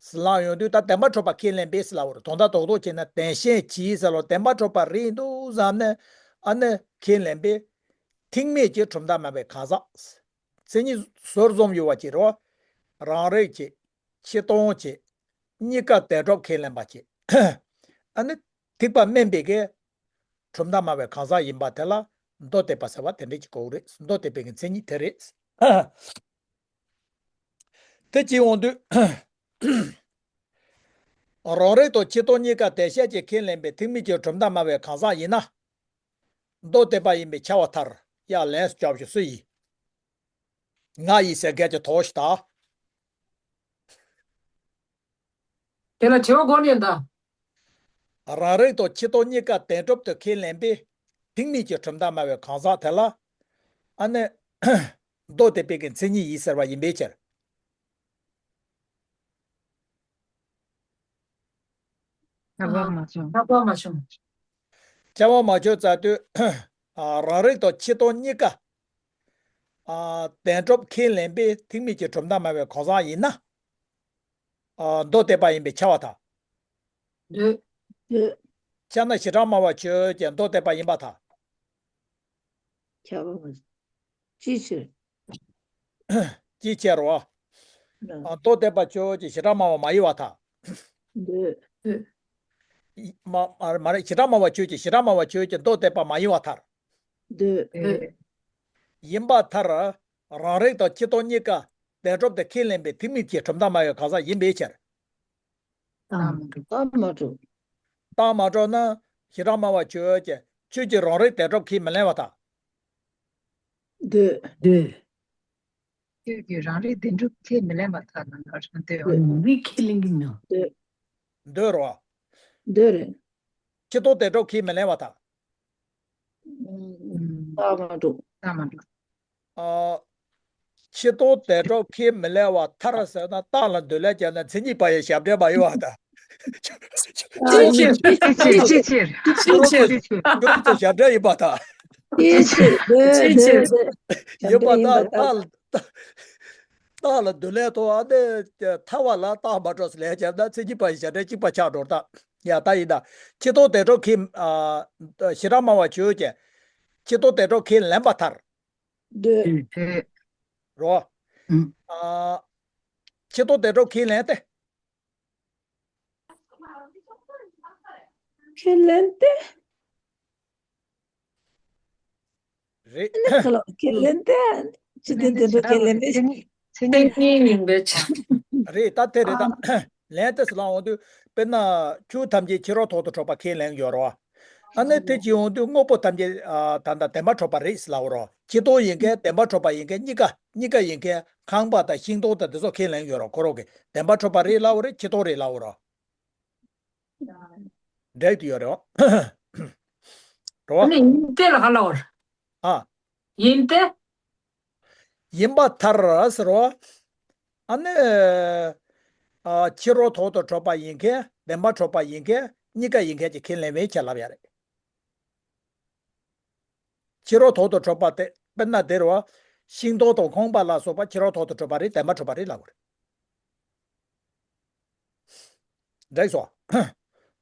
ཟེར་ལབ་ཡོང་དུས་ད་བདེན་པར་གྲུབ་པ་ཁས་ལེན་པའི་ཟེར་ལབ་པ་རེད། དོན་དག་རྡོག་རྡོག་བྱས་ན་བདེན་ཞེན་གྱིས་ཟེར་ལ་བདེན་པར་གྲུབ་པ་རེད་འདུག་བསམ་ནས་ཨ་ནི་ཁས་ལེན་པའི་ཐེག་དམན་གྱི་གྲུབ་མཐའ་སྨྲ་བའི་གང་ཟག་མཚན་ཉིད་ཟུར་འཛོམས་ཡོད་པ་ཅིག་རེད་བ། རང་རིག་བྱེད། ཕྱི་སྟོང་བྱེད། གཉིས་ཀ་བདེན་གྲུབ་ཁས་ལེན་པ་བྱེད། ཨ་ནི་ཐེག་པ་དམན་པའི་གི་གྲུབ་མཐའ་སྨྲ་བའི་གང་ཟག་ཡིན་པ་དེ་ལ་མདོ་སྡེ་པ་ཟེར་བ་དེ་འདྲ་ཅིག་གོ་གི་རེད། མདོ་སྡེ་པའི་གི་མཚན་ཉིད་དེ་རེད། དེ་བྱེད་འོང་དུས། རང་རིག་དང་ཕྱི་སྟོང་གཉིས་ཀ་བདེན་ཞེན་གྱིས་ཁས་ལེན་པའི་ཐེག་དམན་གྱི་གྲུབ་མཐའ་སྨྲ་བའི་གང་ཟག་ཡིན་ན། མདོ་སྡེ་པ་ཡིན་པས་ཁྱབ་པར་ཐལ། ཡ་ལན་སྐྱོབ་ཤོག་སུ་ཡིན། ང་ཡིན་ཟེར་མཁན་གྱི་དོགས་ཤིག་དང་། དེ་ལ་དྲི་བ་དགོངས་ནས་གདའ། རང་རིག་དང་ཕྱི་སྟོང་གཉིས་ཀ་བདེན་གྲུབ་ཏུ་ཁས་ལེན་པའི་ཐེག་དམན་གྱི་གྲུབ་མཐའ་སྨྲ་བའི་གང་ཟག་དེ་ལ། ཨ་ནི། མདོ་སྡེ་པའི་གི་མཚན་ཉིད་ཡིན་ཟེར་བ་ཡིན་པའི་ཕྱིར། ཁྱབ་པ་མ་བྱུང་། ཁྱབ་པ་མ་བྱུང་། ཁྱབ་པ་མ་བྱུང་ཙ་དུས། ཨ་རང་རིག་དང་ཕྱི་སྟོང་གཉིས་ཀ་ཨ་བདེན་གྲུབ་ཁས་ལེན་པའི་ཐེག་དམན་གྱི་གྲུབ་མཐའ་སྨྲ་བའི་གང་ཟག་ཡིན་ན། ཨ་མདོ་སྡེ་པ་ཡིན་པས་ཁྱབ་པར་ཐལ། འདོད། འདོད། ཁྱབ་ན་བྱེ་བྲག་སྨྲ་བ་ཆོས་ཅན་མདོ་སྡེ་པ་ཡིན་པར་ཐལ། ཁྱབ་པ་མ་བྱུང་། ཅིའི་ཕྱིར། ཅིའི་ཕྱིར་རོ། ཨ་མདོ་སྡེ་པ་ཆོས་ཅན་བྱེ་བྲག་སྨྲ་བ་མ་ཡིན་པར་ཐལ། འདོད། མ་མ་མ་རེད། བྱེ་བྲག་སྨྲ་བ་ཆོས་ཅན། བྱེ་བྲག་སྨྲ་བ་ཆོས་ཅན་མདོ་སྡེ་པ་མ་ཡིན་པར་ཐལ། འདོད། ཡིན་པར་ཐལ། རང་རིག་དང་ཕྱི་སྟོང་གཉིས་ཀ་བདེན་གྲུབ་ཏུ་ཁས་ལེན་པའི་ཐེག་དམན་གྱི་གྲུབ་མཐའ་སྨྲ་བའི་གང་ཟག་ཡིན་པའི་ཕྱིར། རྟགས་མ་གྲུབ། རྟགས་མ་གྲུབ། རྟགས་མ་གྲུབ་ན་བྱེ་བྲག་སྨྲ་བ་ཆོས་ཅན། ཁྱོད་ཀྱིས་རང་རིག་བདེན་གྲུབ་ཁས་མི་ལེན་པར་ཐལ། འདོད། འདོད། ཁྱོད་ཀྱིས་རང་རིག་བདེན་གྲུབ་ཁས་མི་ལེན་པར་ཐལ་ལབ་ན་རང་འདོད། རང་རིག་ཁས་ལེན་གྱི་མེད། འདོད། འདོད་རོ། འདོད་རེད། ཕྱི་དོན་བདེན་གྲུབ་ཁས་མི་ལེན་པར་ཐལ། རྟགས་མ་གྲུབ། རྟགས་མ་གྲུབ། ཨ། ཕྱི་དོན་བདེན་གྲུབ་ཁས་མི་ལེན་པར་ཐལ་ཟེར་ན་རྟགས་ལ་འདོད་ལན་བརྒྱབ་ན་མཚན་ཉིད་པ་ཡི་ཞབས་འདྲེན་མ་ཡིན་པར་ཐལ། ཅིའི་ཕྱིར། ཅིའི་ཕྱིར། ཅིའི་ཕྱིར། ཅིའི་ཕྱིར། ཅིའི་ཕྱིར། ཅིའི་ཕྱིར། ཅིའི་ཕྱིར། ཅིའི་ཕྱིར། ཅིའི་ཕྱིར། ཅིའི་ཕྱིར། ཅིའི་ཕྱིར། ཅིའི་ཕྱིར། ཅིའི་ཕྱིར། ཅིའི་ཕྱིར། རྟགས་ལ་འདོད་ལན་ཐོབ། ཨ་ནི་ཐལ་བ་ལ་རྟགས་མ་གྲུབ་ཟེར་ལན་བརྒྱབ་ན་མཚན་ཉིད་པ་ཡི་བྱ་བྲལ་གཅིག་པ་ཆགས་འགྲོ། ད་ཡ་ད་ཡིན་ད། ཕྱི་ལྡོག་དོན་གྲུབ་ཁས། ཨ། ཞེ་དྲག་སྨྲ་བ་ཆོས་ཅན། ཕྱི་ལྡོག་དོན་གྲུབ་ཁས་ལེན་པ་མཐར། འདོད། རོ། ཨ། ཕྱི་ལྡོག་དོན་གྲུབ་ཁས་ལེན་ཏེ། ཁས་ལེན་ཏེ། རེད། ཁས་ལེན་ཏེ། ཕྱི་དོན་དོན་གྲུབ་ཁས་ལེན་པའི། མཚན་ཉིད་མཚན་ཉིད་ཡིན་པའི་ཕྱིར། རེད། ད་དེ་རེད་ད། ལན་ཏེ་ཟེར་ལབ་འོང་དུས་དཔེར་ན་ཆོས་ཐམས་ཅད་ཕྱི་རོལ་ཐོག་ཏུ་གྲུབ་པ་ཁས་ལེན་ཡོད་རེད་བ། ཨ་ནི་དེ་ཅི་འོང་དུས་དངོས་པོ་ཐམས་ཅད་ཨ་ད་ལྟ་བདེན་པར་གྲུབ་པ་རེད་ཟེར་ལབ་རེད། ཕྱི་ལྡོག་ཡིན་མཁན་བདེན་པར་གྲུབ་པ་ཡིན་མཁན་གཉིས་ཀ་གཉིས་ཀ་ཡིན་མཁན་ཁང་པ་དང་ཤིང་ཏོག་དང་དེ་ཚོ་ཁས་ལེན་ཡོད་རེད། ཁོ་རང་གིས་བདེན་པར་གྲུབ་པ་རེད་ལབ་རེད། ཕྱི་ལྡོག་རེད་ལབ་རེད། འགྲིག་ཏུ་ཡོད་རེད། རོ། ཨ་ནི་ཡིན་ཏེ་ལ་ག་ལ་བར། ཨ། ཡིན་ཏེ། ཡིན་པ་མཐར་ཟེར་རོ། ཨ་ནི། ཨ། ཕྱི་རོལ་ཐོག་ཏུ་གྲུབ་པ་ཡིན་མཁན་བདེན་པར་གྲུབ་པ་ཡིན་མཁན་གཉིས་ཀ་ཡིན་མཁན་གྱི་ཁས་ལེན་པའི་ཕྱིར་ལབ་ཡ་རེད། ཕྱི་རོལ་ཐོག་ཏུ་གྲུབ་པ་དེ་དཔེར་ན་དེ་རུ་ཤིང་ཏོག་དང་ཁང་པ་ལ་སོགས་པ་ཕྱི་རོལ་ཐོག་ཏུ་གྲུབ་པ་རེད། བདེན་པར་གྲུབ་པ་རེད་ལབ་དགོས་རེད། འགྲིག་སོང་།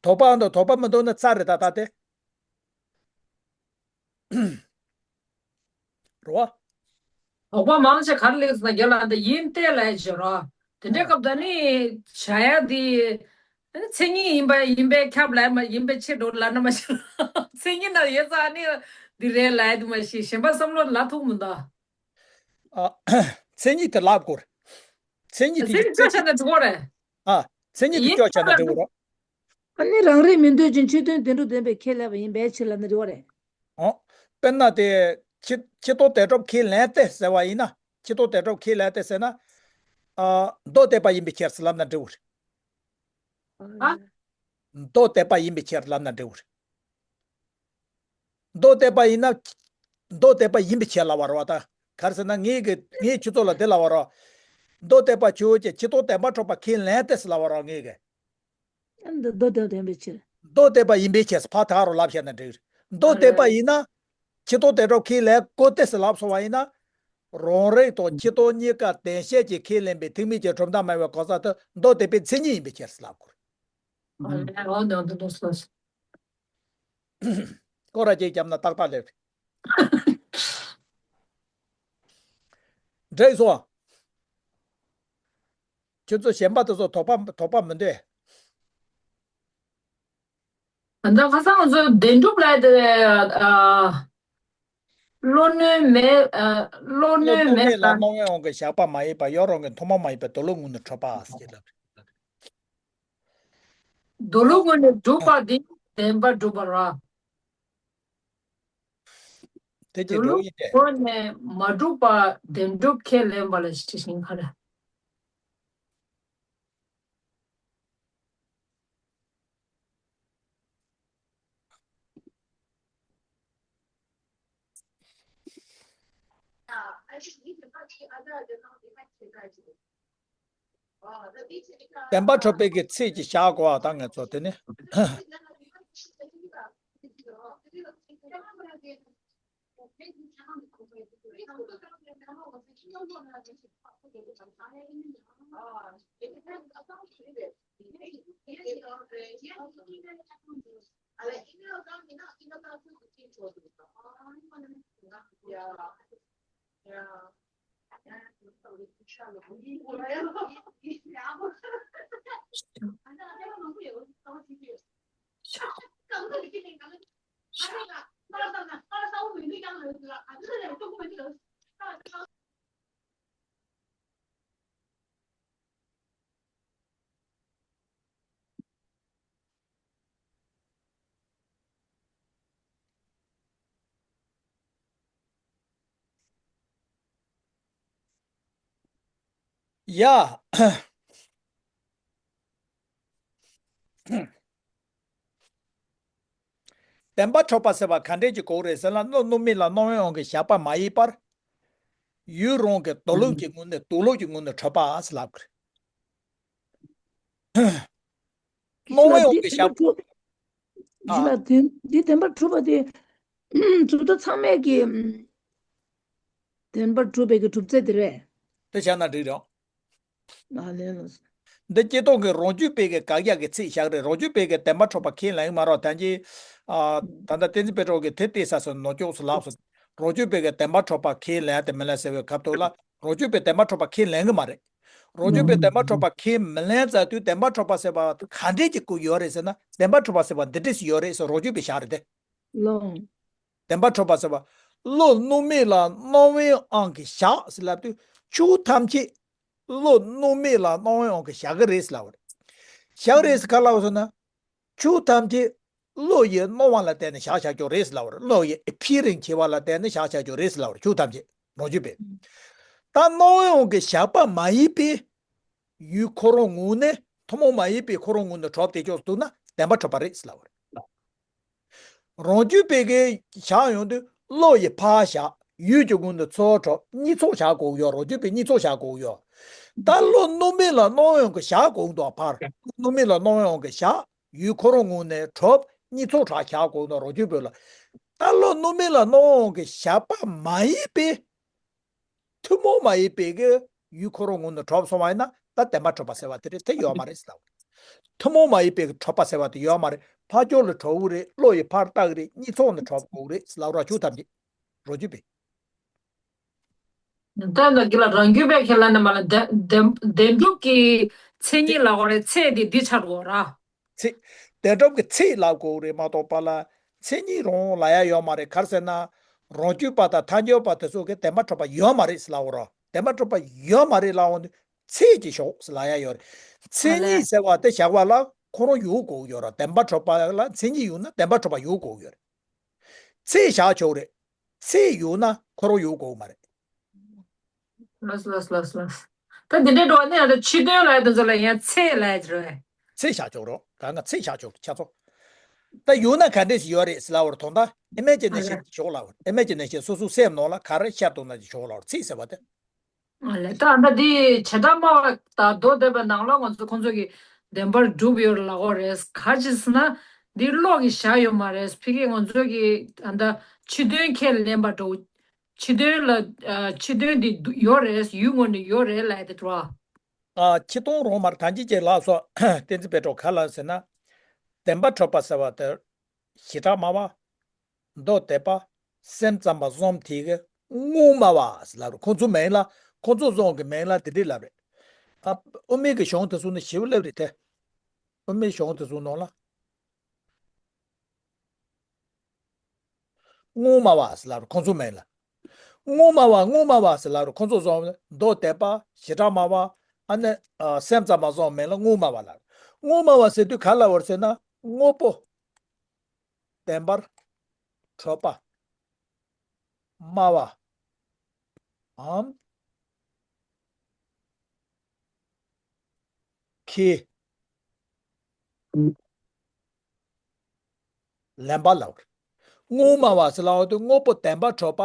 དོགས་པའང་དང་དོགས་པ་མི་འདུག་ན་ཚར་རེད་ད་ལྟ་དེ། རོ། དོགས་པ་མང་ཆེ་ག་རེ་སླེབས་སོང་ན་རྒན་ལགས། འདི་ཡིན་ཏེ་ལབ་ཡ་ཅིག་ཡོད་རེད། དེ་འདྲའི་སྐབས་དེ་ནི་བྱ་ཡ་འདི་མཚན་ཉིད་ཡིན་པ་ཡིན་པས་ཁྱབ་ལབ་ཡ་མ་ཡིན་པའི་ཕྱིར་རོ་ལབ་ན་མ་ཤེས། མཚན་ཉིད་ན་ཡོད་ཙང་ནི་འདི་རེད་ལབ་ཡ་འདི་མ་ཤེས། གཞན་པ་བསམ་བློ་ལ་ཐུག་མི་འདུག་ཨ། མཚན་ཉིད་དེ་ལབ་དགོས་རེད། མཚན་ཉིད་དེ་མཚན་ཉིད་སྐྱོ་ཆ་ན་འགྲིག་གོ་རེད། ཨ། མཚན་ཉིད་དེ་ཡིན་སྐྱོ་ཆ་ན་འགྲིག་གོ་རེད། ཨ་ནི་རང་རིག་མི་འདོད་ཅིང་ཕྱི་དོན་བདེན་གྲུབ་བདེན་པས་ཁས་ལེན་པ་ཡིན་པའི་ཕྱིར་ལབ་ན་འགྲིག་གོ་རེད། ཨོ། དཔེར་ན་དེ་ཕྱི་ཕྱི་ལྡོག་དོན་གྲུབ་ཁས་ལེན་ཏེ་ཟེར་བ་ཡིན་ན། ཕྱི་ལྡོག་དོན་གྲུབ་ཁས་ལེན་ཏེ་ཟེར་ན། ཨ། མདོ་སྡེ་པ་ཡིན་པའི་ཕྱིར་ཟེར་ལབ་ན་འགྲིག་གོ་རེད། ཨ། མདོ་སྡེ་པ་ཡིན་པའི་ཕྱིར་ལབ་ན་འགྲིག་གོ་རེད། མདོ་སྡེ་པ་ཡིན་ན། མདོ་སྡེ་པ་ཡིན་པའི་ཕྱིར་ལབ་པ་རེད་བ་ད། ག་རེ་ཟེར་ན་ངས་གི་ངས་ཁྱོད་ཚོ་ལ་འདི་ལབ་པ་རེད། མདོ་སྡེ་པ་ཆོས་ཅན། ཕྱི་ལྡོག་བདེན་པར་གྲུབ་པ་ཁས་ལེན་ཏེ་ཟེར་ལབ་པ་རེད་ངས་གི། མདོ་སྡེ་པ་ཡིན་པའི་ཕྱིར། མདོ་སྡེ་པ་ཡིན་པའི་ཕྱིར་ཕར་ད་རུ་ལབ་བྱས་ན་འགྲིག་མདོ་སྡེ་པ་ཡིན་ན། ཕྱི་ལྡོག་དོན་གྲུབ་ཁས་ལེན་དགོས་ཏེ་ཟེར་ལབ་སོང་བ་ཡིན་ན། རང་རིག་དང་ཕྱི་ལྡོག་གཉིས་ཀ་བདེན་བཞི་གྱིས་ཁས་ལེན་པའི་ཐེག་དམན་གྱི་གྲུབ་མཐའ་སྨྲ་བའི་གང་ཟག་དེ་མདོ་སྡེ་པའི་མཚན་ཉིད་ཡིན་པའི་ཕྱིར་ལབ་དགོས། ཨ་ལས། འོ་འདི་འདི་འདི་སོ་སོ། སྐོར་ར་གཅིག་བརྒྱབ་ན་ཏག་ཏག་སླེབས། འགྲིག་སོང་། ཁྱོད་ཚོ་གཞན་པ་དེ་ཚོ་དོགས་པ་དོགས་པ་མི་འདུག་ད་ཁ་སང་ང་ཚོ་བདེན་གྲུབ་ལ་དེ། ཨ། བློ་གནོད་མེད། ཨ། བློ་གནོད་མེད་པ། ལ་སྣང་བའི་དབང་གིས་བཞག་པ་མ་ཡིན་པ། ཡང་རང་གི་མཐོང་མ་མ་ཡིན་པའི་མདོ་ལུགས་ངོས་ནས་གྲུབ་པ་ཞེས་ལབ། མདོ་ལུགས་ངོས་ནས་གྲུབ་པ་འདི་བདེན་པར་གྲུབ་པ་རེད། དེ་ཅི་འདྲ་ཡིན་ཏེ། མདོ་ལུགས་ངོས་ནས་མ་གྲུབ་པ་བདེན་གྲུབ་ཁས་ལེན་པ་ལ་ཞེས་བྲིས་ཤིང་ཁ་ལ། བདེན་པར་གྲུབ་པའི་གི་ཚིག་ཅིག་བཞག་དགོས་པ་དང་ངེས་ཚོ་དེ་ནི། ཡ། བདེན་པར་གྲུབ་པ་ཟེར་བ་ག་འདྲས་ཀྱི་གོ་རེད་ཟེར་ན། བློ་གནོད་མེད་ལ་སྣང་བའི་དབང་གིས་བཞག་པ་མ་ཡིན་པར། ཡུལ་རང་གི་མདོ་ལུགས་ཀྱི་ངོས་ནས་མདོ་ལུགས་ཀྱི་ངོས་ནས་གྲུབ་པ་ཟེར་ལབ་ཀྱི་རེད། སྣང་བའི་དབང་གིས་བཞག་པ། ཞུ་ལ་དེ་འདི་བདེན་པར་གྲུབ་པ་དེ། གྲུབ་མཐའ་ཚང་མས་ཀྱི། བདེན་པར་གྲུབ་པའི་གི་གྲུབ་ཚད་དེ་རེད། དེ་བྱས་ན་འགྲིག་རེད། ཨ་ལས་ལགས། འདི་སྤྱིར་བཏང་གི་རང་རྒྱུད་པའི་གི་དགག་བཞག་གི་ཚིག་བཞག་རེད། རང་རྒྱུད་པའི་གི་བདེན་པ་འཁྲུལ་པ་ཁས་ལེན་མ་རེད། ད་གིན་ཨ་ད་ལྟ་བསྟན་འཛིན་པད་སྒྲོན་གྱིས་དེ་བལྟས་ས་སོ་ནོར་སྐྱོགས་སུ་ལབ་སོང་། རང་རྒྱུད་པའི་གི་བདེན་པ་འཁྲུལ་པ་ཁས་ལེན་དེ་མི་ལེན་ཟེར་བའི་སྐབས་ཐོག་ལ་རང་རྒྱུད་པའི་བདེན་པ་འཁྲུལ་པ་ཁས་ལེན་གི་མ་རེད། རང་རྒྱུད་པའི་བདེན་པ་འཁྲུལ་པ་ཁས་མི་ལེན་ཙང་དུས་བདེན་པ་འཁྲུལ་པ་ཟེར་བ་ག་འདྲས་ཀྱི་སྐུ་ཡོད་རེད་ཟེར་ན། བདེན་པ་འཁྲུལ་པ་ཟེར་བ་འདི་འདྲས་སུ་ཡོད་རེད་ཟེར་རང་རྒྱུད་པའི་བཞག་རེད་དེ། ལོང་། བདེན་པ་འཁྲུལ་པ་ཟེར་བ། བློ་རྣོ་མེད་ལ་རྣོ་བའི་དབང་གིས་བཞག་ཟེར་ལབ་དུས་ཆོས་ཐམས་ཅད་བློ་རྣོ་མེད་ལ་རྣོ་བའི་དབང་གིས་བཞག་གི་རེད་ཟེར་ལབ་པ་རེད། བཞག་རེད་ཟེར་ག་ལབ་སོང་ན། ཆོས་ཐམས་ཅད་བློ་ཡི་རྣོ་བ་ལ་བརྟེན་ནས་བཞག་བཞག་ཀྱོག་རེད་ཟེར་ལབ་པ་རེད། བློ་ཡི་ཨེ་ཕི་རེན་ཆེ་བ་ལ་བརྟེན་ནས་བཞག་བཞག་ཀྱོག་རེད་ཟེར་ལབ་པ་རེད། ཆོས་ཐམས་ཅད་རང་རྒྱུད་པས། ད་རྣོ་བའི་དབང་གིས་བཞག་པ་མ་ཡིན་པའི་ཡུལ་ཁོ་རང་ངོས་ནས་ཐུན་མོང་མ་ཡིན་པའི་ཁོ་རང་ངོས་ནས་གྲུབ་བསྡད་ཀྱོག་འདུག་ན་བདེན་པ་འཁྲུལ་པ་རེད་ཟེར་ལབ་པ་རེད། རང་རྒྱུད་པའི་གི་བཞག་ཡོང་དུས་བློ་ཡི་ཕར་བཞག་ཡུལ་གྱི་ངོས་ནས་ཚུར་གྲུབ་གཉིས་ཚོགས་བཞག་དགོས་ཡོད། རང་རྒྱུད་པའི་གཉིས་ཚོགས་བཞག་དགོས་ཡོད། ད་བློ་རྣོ་མེད་ལ་རྣོ་བའི་དབང་གིས་བཞག་དགོས་འདུག་ཕར་རྣོ་མེད་ལ་རྣོ་བའི་དབང་གིས་བཞག་ཡུལ་ཁོ་རང་ངོས་ནས་གྲུབ་གཉིས་ཚོགས་བཞག་དགོས་འདུག་རང་རྒྱུད་པའི་ལ། ད་བློ་རྣོ་མེད་ལ་རྣོ་བའི་དབང་གིས་བཞག་པ་མ་ཡིན་པའི་ཐུན་མོང་མ་ཡིན་པའི་གི་ཡུལ་ཁོ་རང་ངོས་ནས་གྲུབ་སོང་བ་ཡིན་ན་ད་བདེན་པ་འཁྲུལ་པ་ཟེར་བ་དེ་རེད། དེ་ཡོད་མ་རེད་ཟེར་ལབ། ཐུན་མོང་མ་ཡིན་པའི་གི་འཁྲུལ་པ་ཟེར་བ་དེ་ཡོད་མ་རེད། ཕར་ཕྱོགས་ལ་གྲུབ་ཀྱི་རེད། བློ་ཡི་ཕར་ལྟ་གི་རེད། གཉིས་ཚོགས་ནས་གྲུབ་དགོས་ཀྱི་རེད་ཟེར་ལབ་རོགས། ཆོས་ཐམས་ཅད་རང་རྒྱུད་པས། ད་ནི་གི་ལ་རང་རྒྱུད་པས་ཁས་ལེན་ནས་མ་ལ་བདེན་བདེན་བདེན་གྲུབ་ཀྱི་མཚན་ཉིད་ལ་གོ་རེད། ཚེ་འདི་འདི་ཆགས་དགོས་ར། ཚེ། བདེན་གྲུབ་ཀྱི་ཚེ་ལབ་དགོས་རེད་མ་གཏོགས་པ་ལ་མཚན་ཉིད་རང་ལབ་ཡ་ཡོད་མ་རེད། ག་རེ་ཟེར་ན། རང་རྒྱུད་པ་དང་ཐལ་འགྱུར་བ་དེ་ཚོ་གི་བདེན་པ་འཁྲུལ་པ་ཡོད་མ་རེད་ཟེར་ལབ་དགོས་ར། བདེན་པ་འཁྲུལ་པ་ཡོད་མ་རེད་ལབ་འོང་དུས་ཚེ་ཀྱི་ཞོག་ཟེར་ལབ་ཡ་ཡོད་རེད། མཚན་ཉིད་ཟེར་བ་དེ་བཞག་པ་ལ་ཁོ་རང་ཡོད་དགོས་ཡོད་ར། བདེན་པ་འཁྲུལ་པ་ལ་མཚན་ཉིད་ཡོད་ན་བདེན་པ་འཁྲུལ་པ་ཡོད་དགོས་ཡོད་རེད། ཚེ་བཞག་ཆོག་རེད། ཚེ་ཡོད་ན་ཁོ་རང་ཡོད་དགོས་མ་རེད། ལགས་ལགས་ལགས་ལགས། ད་འདི་འདྲའི་འགྲོ་བ་ནི་ཡང་ད་ཕྱི་དོན་ལ་ཡ་དེ་ཚོ་ལ་ཡང་ཚེ་ལ་ཡ་ཅི་རེད། ཚེ་བཞག་ཆོག་རོགས། གང་ག་ཚེ་བཞག་ཆོག་ཆ་ཚོ། ད་ཡོད་ན་ག་འདྲས་ཞིག་ཡོད་རེད་ཟེར་ལབ་པར་དོན་དག་ཨེ་མེ་ཇི་ནེ་ཤན་ཞོག་ལབ་པར། ཨེ་མེ་ཇི་ནེ་ཤན་སོ་སོའི་སེམས་ནང་ལ་ག་རེ་ཤར་འདུག་ན་ཅིག་ཞོག་ལབ་པར། ཚེ་ཟེར་བ་དེ། ཨ་ལས། ད་ཨ་ད་འདི་བྱེ་བྲག་སྨྲ་བ་དང་མདོ་སྡེ་པའི་ནང་ལ་ང་ཚོ་ཁོང་ཚོ་གི་བདེན་པར་གྲུབ་ཡོད་ལབ་དགོས་རེད། ག་ཅི་ཟེར་ན་འདི་བློ་གིས་བཞག་ཡོད་མ་རེད། ཕ་གི་ང་ཚོ་གི་ཨ་ད་ཕྱི་དོན་ཁས་ལེན་པ་འདྲ་བོ། ཕྱི་དོན་ལ་ཨ་ཕྱི་དོན་འདི་འདུ་ཡོད་རེད། ཡུལ་ངོས་ནས་ཡོད་རེད་ལབ་ཡ་དེ་འདྲ་བ། ཨ་ཕྱི་དོན་རང་མར་ཐང་ཅིག་ཅེས་ལབ་སོགས་བསྟན་འཛིན་པའི་གྲོགས་ག་ལ་ཟེར་ན། བདེན་པ་འཁྲུལ་པ་ཟེར་བ་དེ། བྱེ་བྲག་སྨྲ་བ། མདོ་སྡེ་པ། སེམས་ཙམ་པ་གསུམ་དེ་གི་དངོས་སྨྲ་བ་ཟེར་ལབ་རེད། ཁོང་ཚོ་མིང་ལ་ཁོང་ཚོ་གསུམ་གི་མིང་ལ་དེ་འདྲས་ལབ་རེད། ཨ་དབུ་མའི་གི་གཞུང་དེ་ཚོ་ནི་ཞིབ་ལབ་རེད་དེ། དབུ་མའི་གཞུང་དེ་ཚོ་ནང་ལ། དངོས་སྨྲ་བ་ཟེར་ལབ་རེད་ཁོང་ཚོ་མིང་ལ། དངོས་སྨྲ་བ་དངོས་སྨྲ་བ་ཟེར་ལབ་རེད་ཁོང་ཚོ་གསུམ། མདོ་སྡེ་པ་བྱེ་བྲག་སྨྲ་བ། ཨ་ནི་ཨ་སེམས་ཙམ་པ་གསུམ་མིང་ལ་དངོས་སྨྲ་བ་ལབ་རེད། དངོས་སྨྲ་བ་ཟེར་དུས་ག་ལབ་པ་རེད་ཟེར་ན་དངོས་པོ། བདེན་པར། གྲུབ་པ། སྨྲ་བ། འམ། ཁས། ལེན་པ་ལབ་རེད། དངོས་སྨྲ་བ་ཟེར་ལབ་པ་དེ་དངོས་པོ་བདེན་པར་གྲུབ་པ།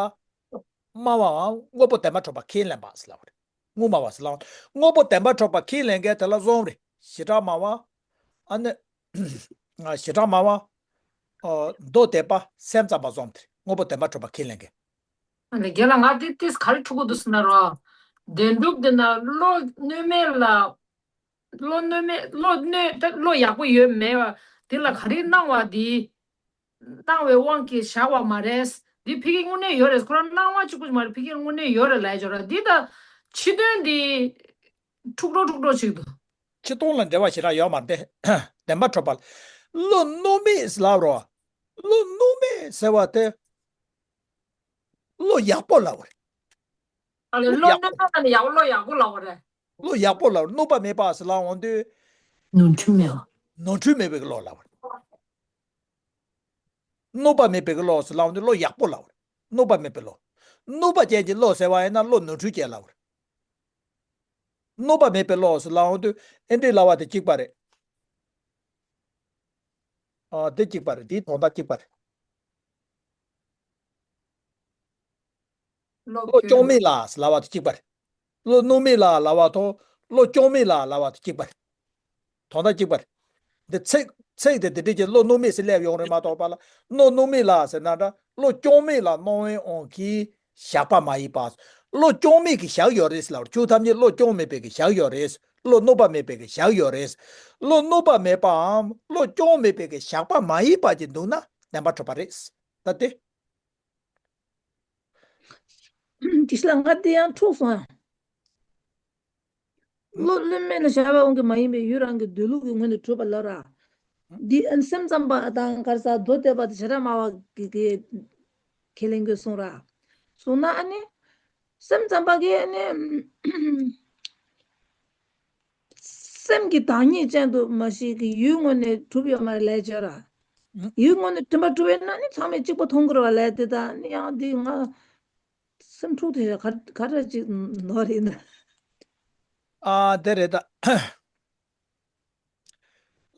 སྨྲ་བའམ་དངོས་པོ་བདེན་པར་གྲུབ་པ་ཁས་ལེན་པ་ཟེར་ལབ་རེད། དངོས་སྨྲ་བ་ཟེར་ལབ་པ་དངོས་པོ་བདེན་པར་གྲུབ་པ་ཁས་ལེན་མཁན་དེ་ལ་གསུམ་རེད། བྱེ་བྲག་སྨྲ་བ། ཨ་ནི། བྱེ་བྲག་སྨྲ་བ། ཨོ། མདོ་སྡེ་པ་སེམས་ཙམ་པ་གསུམ་དེ་རེད། དངོས་པོ་བདེན་པར་གྲུབ་པ་ཁས་ལེན་མཁན། ཨ་ནི་རྒན་ལགས་ང་དེ་ཏིས་ག་རེ་འཁྲུག་གི་འདུག་ཟེར་ན་རོ། བདེན་གྲུབ་དེ་ན་བློ་གནོད་མེད་ལ། བློ་གནོད་མེད་བློ་གནོད་ད་བློ་ཡག་པོ་ཡོད་མེད་པ་དེ་ལ་ག་རེ་སྣང་བ་དེ། སྣང་བའི་དབང་གིས་བཞག་པ་མ་རེད། འདི་ཕ་གིར་དངོས་གནས་ཡོད་རེད། ཁོ་རང་སྣང་བ་གཅིག་པུ་མ་རེད། ཕ་གིར་དངོས་གནས་ཡོད་རེད་ལབ་ཡ་ཅིག་ཡོད་རེད། འདི་ད་ཕྱི་དོན་འདི་འཁྲུག་འགྲོ་འཁྲུག་འགྲོ་ཅིག་འདུག་ཕྱི་དོན་ལ་འབྲེལ་བ་ཞེ་དྲག་ཡོད་མ་རེད་དེ། བདེན་པ་འཁྲུལ་པ། བློ་གནོད་མེད་ལབ་རོ། བློ་གནོད་མེད་ཟེར་བ་དེ། བློ་ཡག་པོ་ལབ་པ་རེད། ཨ་ལས། བློ་ཡག་པོ། གནོད་པ་ནི་ཡག་པོ། བློ་ཡག་པོ་ལབ་པ་རེད། བློ་ཡག་པོ་ལབ་པ་རེད། གནོད་པ་མེད་པ་ཟེར་ལབ་འོང་དུས། ནོར་འཁྲུལ་མེད་པ། ནོར་འཁྲུལ་མེད་པའི་བློ་ལབ་པ་རེད། གནོད་པ་མེད་པའི་བློ་ཟེར་ལབ་འོང་དུས་བློ་ཡག་པོ་ལབ་པ་རེད། གནོད་པ་མེད་པའི་བློ། གནོད་པ་ཅན་གྱི་བློ་ཟེར་བ་ཡིན་ན་བློ་ནོར་འཁྲུལ་ཅན་ལབ་པ་རེད། གནོད་པ་མེད་པའི་བློ་ཟེར་ལབ་འོང་དུས་ཨེ་འདྲའི་ལབ་པ་དེ་གཅིག་པ་རེད། ཨ་དེ་གཅིག་པ་རེད། དེའི་དོན་དག་གཅིག་པ་རེད། བློ་སྐྱོན་མེད་ལ་ལབ་པ་དེ་གཅིག་པ་རེད། བློ་གནོད་མེད་ལ་ལབ་པ་དང་བློ་སྐྱོན་མེད་ལ་ལབ་པ་དེ་གཅིག་པ་རེད། དོན་དག་གཅིག་པ་རེད། འདི་ཚིག་ཚིག་དེ་དེ་འདྲ་ཅིག་བློ་གནོད་མེད་ཟེར་སླེབས་ཡོང་རེད་མ་གཏོགས་པ་ལ་བློ་གནོད་མེད་ལ་ཟེར་ན་འདྲ་བློ་སྐྱོན་མེད་ལ་སྣང་བའི་དབང་གིས་བཞག་པ་མ་ཡིན་པ། བློ་སྐྱོང་མེད་ཀྱི་ཞག་ཡོད་རེད་ལབ། བཅུ་ཐམ་གཉིས་བློ་སྐྱོང་མེད་པའི་གི་ཞག་ཡོད་རེད། བློ་གནོད་པ་མེད་པའི་གི་ཞག་ཡོད་རེད། བློ་གནོད་པ་མེད་པའམ་བློ་སྐྱོང་མེད་པའི་གི་ཞགས་པ་མ་ཡིན་པ་ཅིག་འདུག་ན་བདེན་པ་གྲུབ་པ་རེད། ད་དེ། དེ་ལ་ང་དེ་ཡང་འཁྲུག་སོང་ཡང་། བློ་བློ་མེད་ན་བྱ་བ་འོང་གི་མ་ཡིན་པའི་ཡུལ་རང་གི་འདོད་ལུགས་ཀྱི་ངོས་ནས་གྲུབ་པ་ལབ་ར། འདི་ཨ་ནི་སེམས་ཙམ་པ་དང་ག་རེ་ཟ་མདོ་སྡེ་པ་དང་བྱེ་བྲག་སྨྲ་བ་གི་གི་ཁས་ལེན་གྱི་གསུང་ར། གསུང་ན་ཨ་ནི། སེམས་ཙམ་པ་གིས་ཨ་ནི། སེམས་ཀྱི་བདག་ཉིད་ཅན་དུ་མ་ཞིག་གི་ཡུལ་ངོས་ནས་གྲུབ་ཡོད་མ་རེད་ལབ་བྱས་ར། ཡུལ་ངོས་ནས་དྲན་པ་གྲུབ་ཡོད་ན་ནི་ཚང་མས་གཅིག་པ་མཐོང་གི་རེད་བ་ལབ་དེ་ད་ནི་ཡང་འདི་ང་སེམས་འཁྲུག་དེ་ག་ག་འདྲ་ཅིག་ནོར་ཡིན་ན། ཨ་དེ་རེད་ད།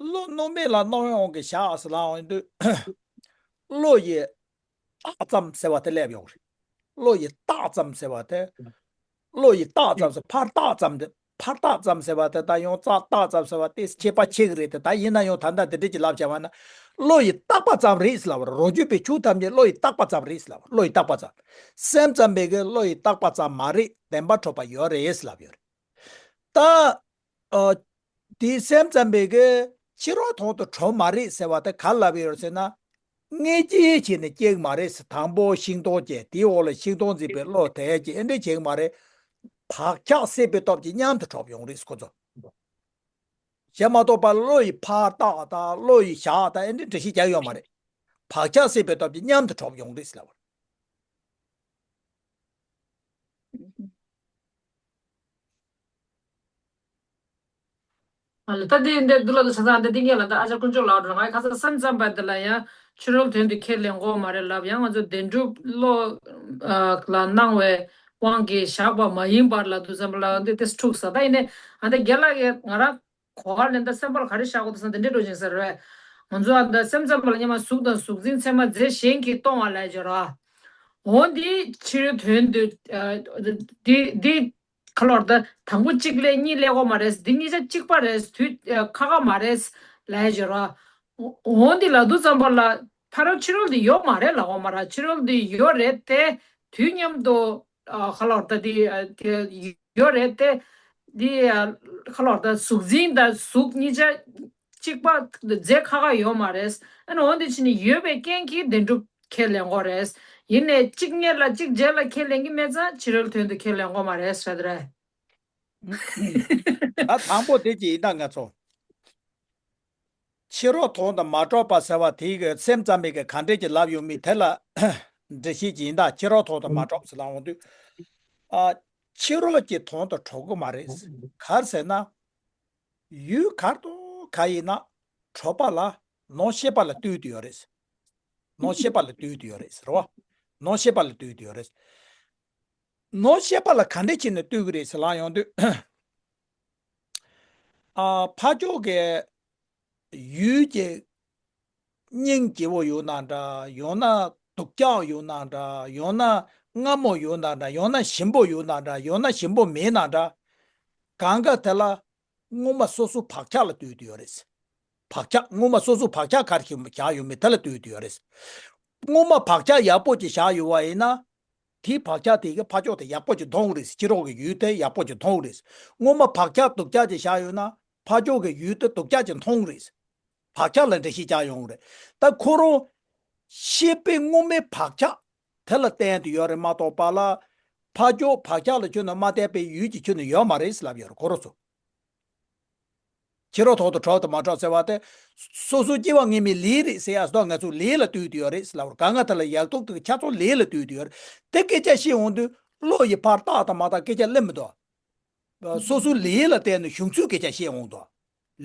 བློ་གནོད་མེད་ལ་གནོད་ཡོང་གི་བཞག་ཟེར་ལབ་ཡོང་དུས། བློ་ཡི་རྟགས་ཙམ་ཟེར་བ་དེ་སླེབས་ཡོང་རེད། བློ་ཡི་རྟགས་ཙམ་ཟེར་བ་དེ། བློ་ཡི་རྟགས་ཙམ་ཟེར་ཕར་རྟགས་ཙམ་དེ་ཕར་རྟགས་ཙམ་ཟེར་བ་དེ་ད་ཡང་རྩ་རྟགས་ཙམ་ཟེར་བ་དེ་ཁྱད་པར་ཕྱེ་གི་རེད་དེ། ད་ཡིན་ན་ཡང་ད་ལྟ་དེ་འདྲ་ཅིག་ལབ་བྱ་བ་ན། བློ་ཡི་རྟག་པ་ཙམ་རེད་ལབ་པ་རེད། རང་རྒྱུད་པའི་ཆོས་ཐམས་ཅད་བློ་ཡི་རྟག་པ་ཙམ་རེད་ལབ་པ་རེད། བློ་ཡི་རྟག་པ་ཙམ། སེམས་ཙམ་པའི་གི་བློ་ཡི་རྟག་པ་ཙམ་མ་རེད། བདེན་པ་གྲུབ་པ་ཡོད་རེད་ལབ་ཡོད་རེད། ད། ཨ། དེའི་སེམས་ཙམ་པའི་གི་ཕྱི་རོལ་དོན་དུ་གྲུབ་མ་རེད་ཟེར་བ་དེ་ག་ལ་བའི་ཡོད་ཟེར་ན། མངོན་རྗེས་བྱས་ནས་སྐྱེ་གི་མ་རེད་ཟེར། དང་པོ་ཤིང་སྟོང་སྐྱེ། དེའི་འོག་ལ་ཤིང་སྟོང་འཛིན་པའི་བློ་དེ་སྐྱེ། ཨེ་འདྲ་བྱེད་གི་མ་རེད། བག་ཆགས་སད་པའི་སྟོབས་ཀྱིས་མཉམ་དུ་གྲུབ་ཡོང་རེད་ཁོ་ཚོ། བྱས་མ་གཏོགས་པ་བློ་ཡི་ཕར་རྟགས་དང་བློ་ཡི་ཞག་དང་ཨེ་འདྲ་འགྲེལ་བཤད་རྒྱག་ཡོད་མ་རེད། བག་ཆགས་སད་པའི་སྟོབས་ཀྱིས་མཉམ་དུ་གྲུབ་ཡོང་རེད་ཟེར་ལབ་པ་རེད། ཨ་ལ་ད་འདི་འདི་འདི་ལ་དུ་ཆ་ཚང་འདི་འདི་ངས་ལ་ད་ཨ་ཅག་དཀོན་མཆོག་ལགས་འགྲོ། ང་ཁ་སང་སེམས་ཙམ་པ་འདི་ལ་ཡང་ཕྱི་རོལ་དོན་དུ་ཁས་ལེན་དགོས་མ་རེད་ལབ། ཡང་ང་ཚོ་བདེན་གྲུབ་བློ་ཨ་ལ་སྣང་བའི་དབང་གིས་བཞག་པ་མ་ཡིན་པར་ལབ་དུས་ཙམ་པ་ལ་འདི་དེ་འཁྲུག་ས། ད་ཡིན་ནའི་ཨ་འདི་རྒན་ལགས་ཀྱིས་ང་རང་གོ་བ་ལེན་ད་སེམས་པ་ལ་ག་རེ་བཞག་དགོས་འདུག་ཟེར་ན་འདི་འདྲས་འགྲོ་བཞིན་ཟེར་རེད། ང་ཚོ་ཨ་འདི་སེམས་ཙམ་པ་ལ་སྙམ་པ་གཟུགས་དང་གཟུགས་འཛིན་མཚན་མ་རྫས་གཞན་གྱིས་སྟོང་བ་ལབ་ཡོད་ར། འོ་འདི་ཕྱི་རོལ་དོན་དུ་ཨ་འདི་འདི། ཁ་ལོར་ད་དང་པོ་གཅིག་ལས་གཉིས་ལས་གོ་མ་རེད། འདི་གཉིས་ཆ་གཅིག་པ་རེད། དུས་ཨ་ཁ་ཁ་མ་རེད་ལབ་ཡ་བརྗོད་ར། འོ་འདི་ལབ་དུས་ཙམ་པ་ལ་ཕ་རོལ་ཕྱི་རོལ་འདི་ཡོད་མ་རེད་ལབ་གོ་མ་ར། ཕྱི་རོལ་འདི་ཡོད་རེད་དེ། དུས་མཉམ་དུ་ཨ་ཁ་ལོར་ད་འདི་ཨ་དེ་ཡོད་རེད་དེ། འདི་ཨ་ཁ་ལོར་ད་གཟུགས་འཛིན་དང་གཟུགས་གཉིས་ཆ་གཅིག་པ་རྫས་ཁ་ཁ་ཡོད་མ་རེད། ཨ་ནི་འོ་འདི་ཕྱི་ནས་ཡོད་པའི་རྐྱེན་གྱིས་བདེན་གྲུབ་ཁས་ལེན་དགོས་རེད། ཡིན་ནའི་གཅིག་སྔོན་ལ་གཅིག་རྗེས་ལ་ཁས་ལེན་གྱི་མེད་ཙང་ཕྱི་རོལ་དོན་དུ་ཁས་ལེན་དགོས་མ་རེད་ཟེར་དེ་རེད། ད་དང་པོ་དེ་ཅི་ཡིན་ད་ང་ཚོ། ཕྱི་རོལ་དོན་དུ་མ་གྲུབ་པ་ཟེར་བ་དེའི་གི་སེམས་ཙམ་པའི་གི་ག་འདྲས་ཀྱི་ལབ་ཡོང་མིན་དེ་ལ་འགྲེལ་བཤད་ཅི་ཡིན་ད། ཕྱི་རོལ་དོན་དུ་མ་གྲུབ་ཟེར་ལབ་འོང་དུས། ཨ། ཕྱི་རོལ་གྱི་དོན་དུ་གྲུབ་གི་མ་རེད། ག་རེ་ཟེར་ན། ཡུལ་ག་རེ་དང་ག་རེ་ཡིན་ན་གྲུབ་པ་ལ་ནང་ཤེས་པ་ལ་ལྟོས་དེ་ཡོད་རེད། ནང་ཤེས་པ་ལ་ལྟོས་དེ་ཡོད་རེད་ཟེར་བ། ནང་ཤེས་པ་ལ་ལྟོས་དེ་ཡོད་རེད། ནང་ཤེས་པ་ལ་ག་འདྲས་བྱས་ནས་ལྟོས་ཀྱི་རེད་ཟེར་ལབ་ཡོང་དུས། ཨ་ཕ་ཕྱོགས་ཀྱི་ཡུལ་གྱི་སྙིང་རྗེ་བོ་ཡོད་ན་འདྲ། ཡང་ན་སྡུག་ཅག་ཡོད་ན་འདྲ། ཡང་ན་རྔ་མོ་ཡོད་ན་འདྲ། ཡང་ན་ཞིམ་པོ་ཡོད་ན་འདྲ། ཡང་ན་ཞིམ་པོ་མེད་ན་འདྲ། གང་ག་དེ་ལ་སྔོན་མ་སོ་སོའི་བག་ཆགས་ལ་ལྟོས་དེ་ཡོད་རེད། བག་ཆགས་སྔོན་མ་སོ་སོའི་བག་ཆགས་ག་རེ་བཞག་ཡོད་མེད་དེ་ལ་ལྟོས་དེ་ཡོད་རེད། སྔོན་མ་བག་ཆགས་ཡག་པོ་ཅིག་བཞག་ཡོད་པ་ཡིན་ན། དེའི་བག་ཆགས་དེ་གི་ཕ་ཕྱོགས་དེ་ཡག་པོ་ཅིག་མཐོང་གི་རེད། ཕྱི་རོལ་གྱི་ཡུལ་དེ་ཡག་པོ་ཅིག་མཐོང་གི་རེད། སྔོན་མ་བག་ཆགས་སྡུག་ཅག་ཅིག་བཞག་ཡོད་ན་ཕ་ཕྱོགས་ཀྱི་ཡུལ་དེ་སྡུག་ཅག་ཅིག་མཐོང་གི་རེད། བག་ཆགས་ལ་འགྲེལ་བཤད་རྒྱག་ཡོང་གི་རེད། ད་ཁོ་རང་ཤེས་པའི་སྔོན་མའི་བག་ཆགས་དེ་ལ་བརྟེན་དུ་ཡོད་རེད་མ་གཏོགས་པ་ལ། ཕ་ཕྱོགས་བག་ཆགས་ལ་ཁྱོན་ནས་མ་བརྟེན་པའི་ཡུལ་གྱི་ཁྱོན་ནས་ཡོད་མ་རེད་ལབ་ཡོད་རེད་ཁོ་རང་ཚོ། ཕྱི་རོལ་དོན་དུ་གྲུབ་དང་མ་གྲུབ་ཟེར་བ་དེ། སོ་སོའི་སྐྱེ་བ་སྔོན་མའི་ལས་རེད་ཟེར་ཡ་སོགས་ང་ཚོ་ལས་ལ་ལྟོས་དེ་ཡོད་རེད་ལབ་རེད། གང་ག་དེ་ལ་ཡག་སྡུག་དེ་ཁྱེད་ཚོ་ལས་ལ་ལྟོས་དེ་ཡོད་རེད། དེ་སྐད་ཆ་བཤད་འོང་དུས་བློ་ཡི་ཕར་རྟགས་དང་མ་རྟགས་སྐད་ཆ་སླེབས་མི་འདུག་སོ་སོའི་ལས་ལ་བརྟེན་ནས་བྱུང་ཚུལ་སྐད་ཆ་བཤད་འོང་དོ།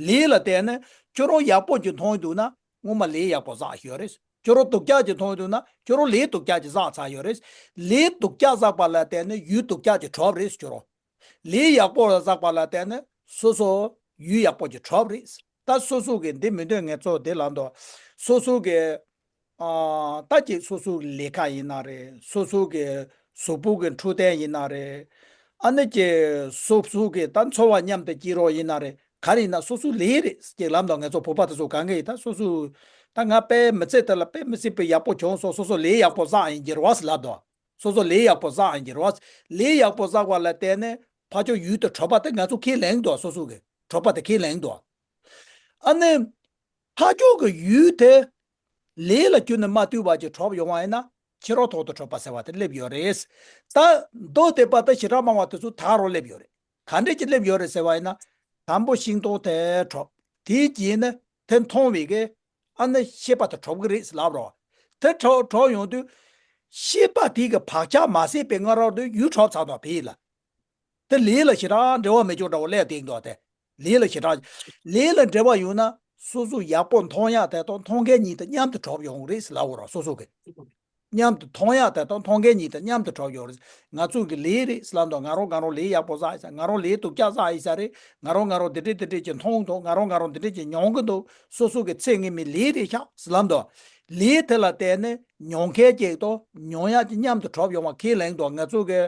ལས་ལ་བརྟེན་ནས་ཁྱོད་རང་ཡག་པོ་ཅིག་མཐོང་འདུག་ན་སྔོན་མ་ལས་ཡག་པོ་བསགས་ཡོད་རེད། ཁྱོད་རང་སྡུག་ཅག་ཅིག་མཐོང་འདུག་ན་ཁྱོད་རང་ལས་སྡུག་ཅག་ཅིག་བསགས་ཚར་ཡོད་རེད། ལས་སྡུག་ཅག་བསགས་པ་ལ་བརྟེན་ནས་ཡུལ་སྡུག་ཅག་ཅིག་གྲུབ་རེད་ཁྱོད་རང་། ལས་ཡག་པོ་བསགས་པ་ལ་བརྟེན་ནས་སོ་སོ་ཡུལ་ཡག་པོ་ཅིག་གྲུབ་རེད། ད་སོ་སོ་གི་འདི་མི་འདོད་ངེས་ཚོ་འདི་ལ་འདོད། སོ་སོ་གི་ཨ་ད་ཅིག་སོ་སོའི་ལས་ཀ་ཡིན་ན་རེད། སོ་སོ་གི་གཟུགས་པོ་གི་འཕྲོད་བསྟེན་ཡིན་ན་རེད། ཨ་ནི་ཅིག་སོ་སོ་གི་ད་འཚོ་བ་མཉམ་དུ་སྐྱེལ་རོགས་ཡིན་ན་རེད། ག་རེ་ཡིན་ན་སོ་སོའི་ལས་རེད་ཅིག་ལབ་འདུག་ངེད་ཚོ་བོད་པ་དེ་ཚོ་གང་གི་ཡིན་ད་སོ་སོའི། ད་ང་དཔེ་མི་ཚེ་དེ་ལ་དཔེ་མི་སྲིད་པའི་ཡག་པོ་བྱུང་སོང་། སོ་སོ་ལས་ཡག་པོ་བསགས་ཡིན་གྱི་རེད་བ་ཟེར་ལབ་འདུག་སོ་སོ་ལས་ཡག་པོ་བསགས་ཡིན་གྱི་རེད་བ། ལས་ཡག་པོ་བསགས་པ་ལ་བརྟེན་ནས་ཕར་ཕྱོགས་ཡུལ་དེ་གྲོད་པ་དེ་ང་ཚོ་ཁས་ལེན་འདུག་སོ་སོ་གི་གྲོད་པ་དེ་ཁས་ལེན་འདུག་ཨ་ནི། ཕར་ཕྱོགས་ཀྱི་ཡུལ་དེ་ལས་ལ་བསྒྱུར་ནས་མ་བཏུལ་བར་གྱི་གྲོགས་ཡོང་བ་ཡིན་ན་ཕྱི་རོལ་ཐོག་ཏུ་གྲོད་པ་ཟེར་བ་དེ་སླེབས་ཡོད་རེད། ད་མདོ་སྡེ་པ་དང་བྱེ་བྲག་སྨྲ་བ་དེ་ཚོ་ད་རུང་སླེབས་ཡོད་རེད། ག་འདྲས་ཀྱི་སླེབས་ཡོད་རེད་ཟེར་བ་ཡིན་ན། དང་པོ་ཤིང་སྡོང་དེ་གྲོགས། དེའི་རྗེས་ནས་དེ་མཐོང་བའི་གི་ཨ་ནི་ཤེས་པ་དེ་གྲོགས་ཀྱི་རེད་ཟེར་ལབ་རོགས། དེ་གྲོགས་གྲོགས་ཡོང་དུས། ཤེས་པ་དེ་གི་བག་ཆགས་མ་ཟད་པའི་སྔ་རོལ་དུ་ཡུལ་གྲོགས་ཚང་དང་བེད་ལ། དེ་ལས་ལ་ཞེ་དྲག་འབྲེལ་བ་མེད་ཅོག་འདྲ་བོ་སླེབས་བསྡད་འདུག་སྟེ། ལས་ལ་ཞེ་དྲག་ལས་ལ་འབྲེལ་བ་ཡོད་ན་སོ་སོ་ཡག་པོ་མཐོང་ཡག་དེ་དང་མཐོང་མཁན་ཉིད་དང་མཉམ་དུ་གྲོགས་ཡོང་རེད་ཟེར་ལབ་དགོས་ར། སོ་སོ་གི་མཉམ་དུ་མཐོང་ཡག་དེ་དང་མཐོང་མཁན་ཉིད་དང་མཉམ་དུ་གྲོགས་ཡོང་རེད། ང་ཚོ་གི་ལས་རེད་ཟེར་ལབ་འདུག་ང་རང་ང་རང་ལས་ཡག་པོ་བསགས་ཡིན་ས། ང་རང་ལས་སྡུག་ཅག་བསགས་ཡིན་ས་རེད། ང་རང་ང་རང་འདི་འདྲས་འདི་འདྲས་ཀྱི་མཐོང་འདུག་ང་རང་ང་རང་འདི་འདྲས་ཀྱི་མྱོང་གི་འདུག་སོ་སོ་གི་ཚེ་སྔོན་མའི་ལས་རེད་ཤག་ཟེར་ལབ་འདུག་ལས་དེ་ལ་བརྟེན་ནས་མྱོང་མཁན་གཅིག་དང་མྱོང་ཡག་གཅིག་མཉམ་དུ་གྲོགས་ཡོང་བ་ཁས་ལེན་འདུག་ང་ཚོ་གི་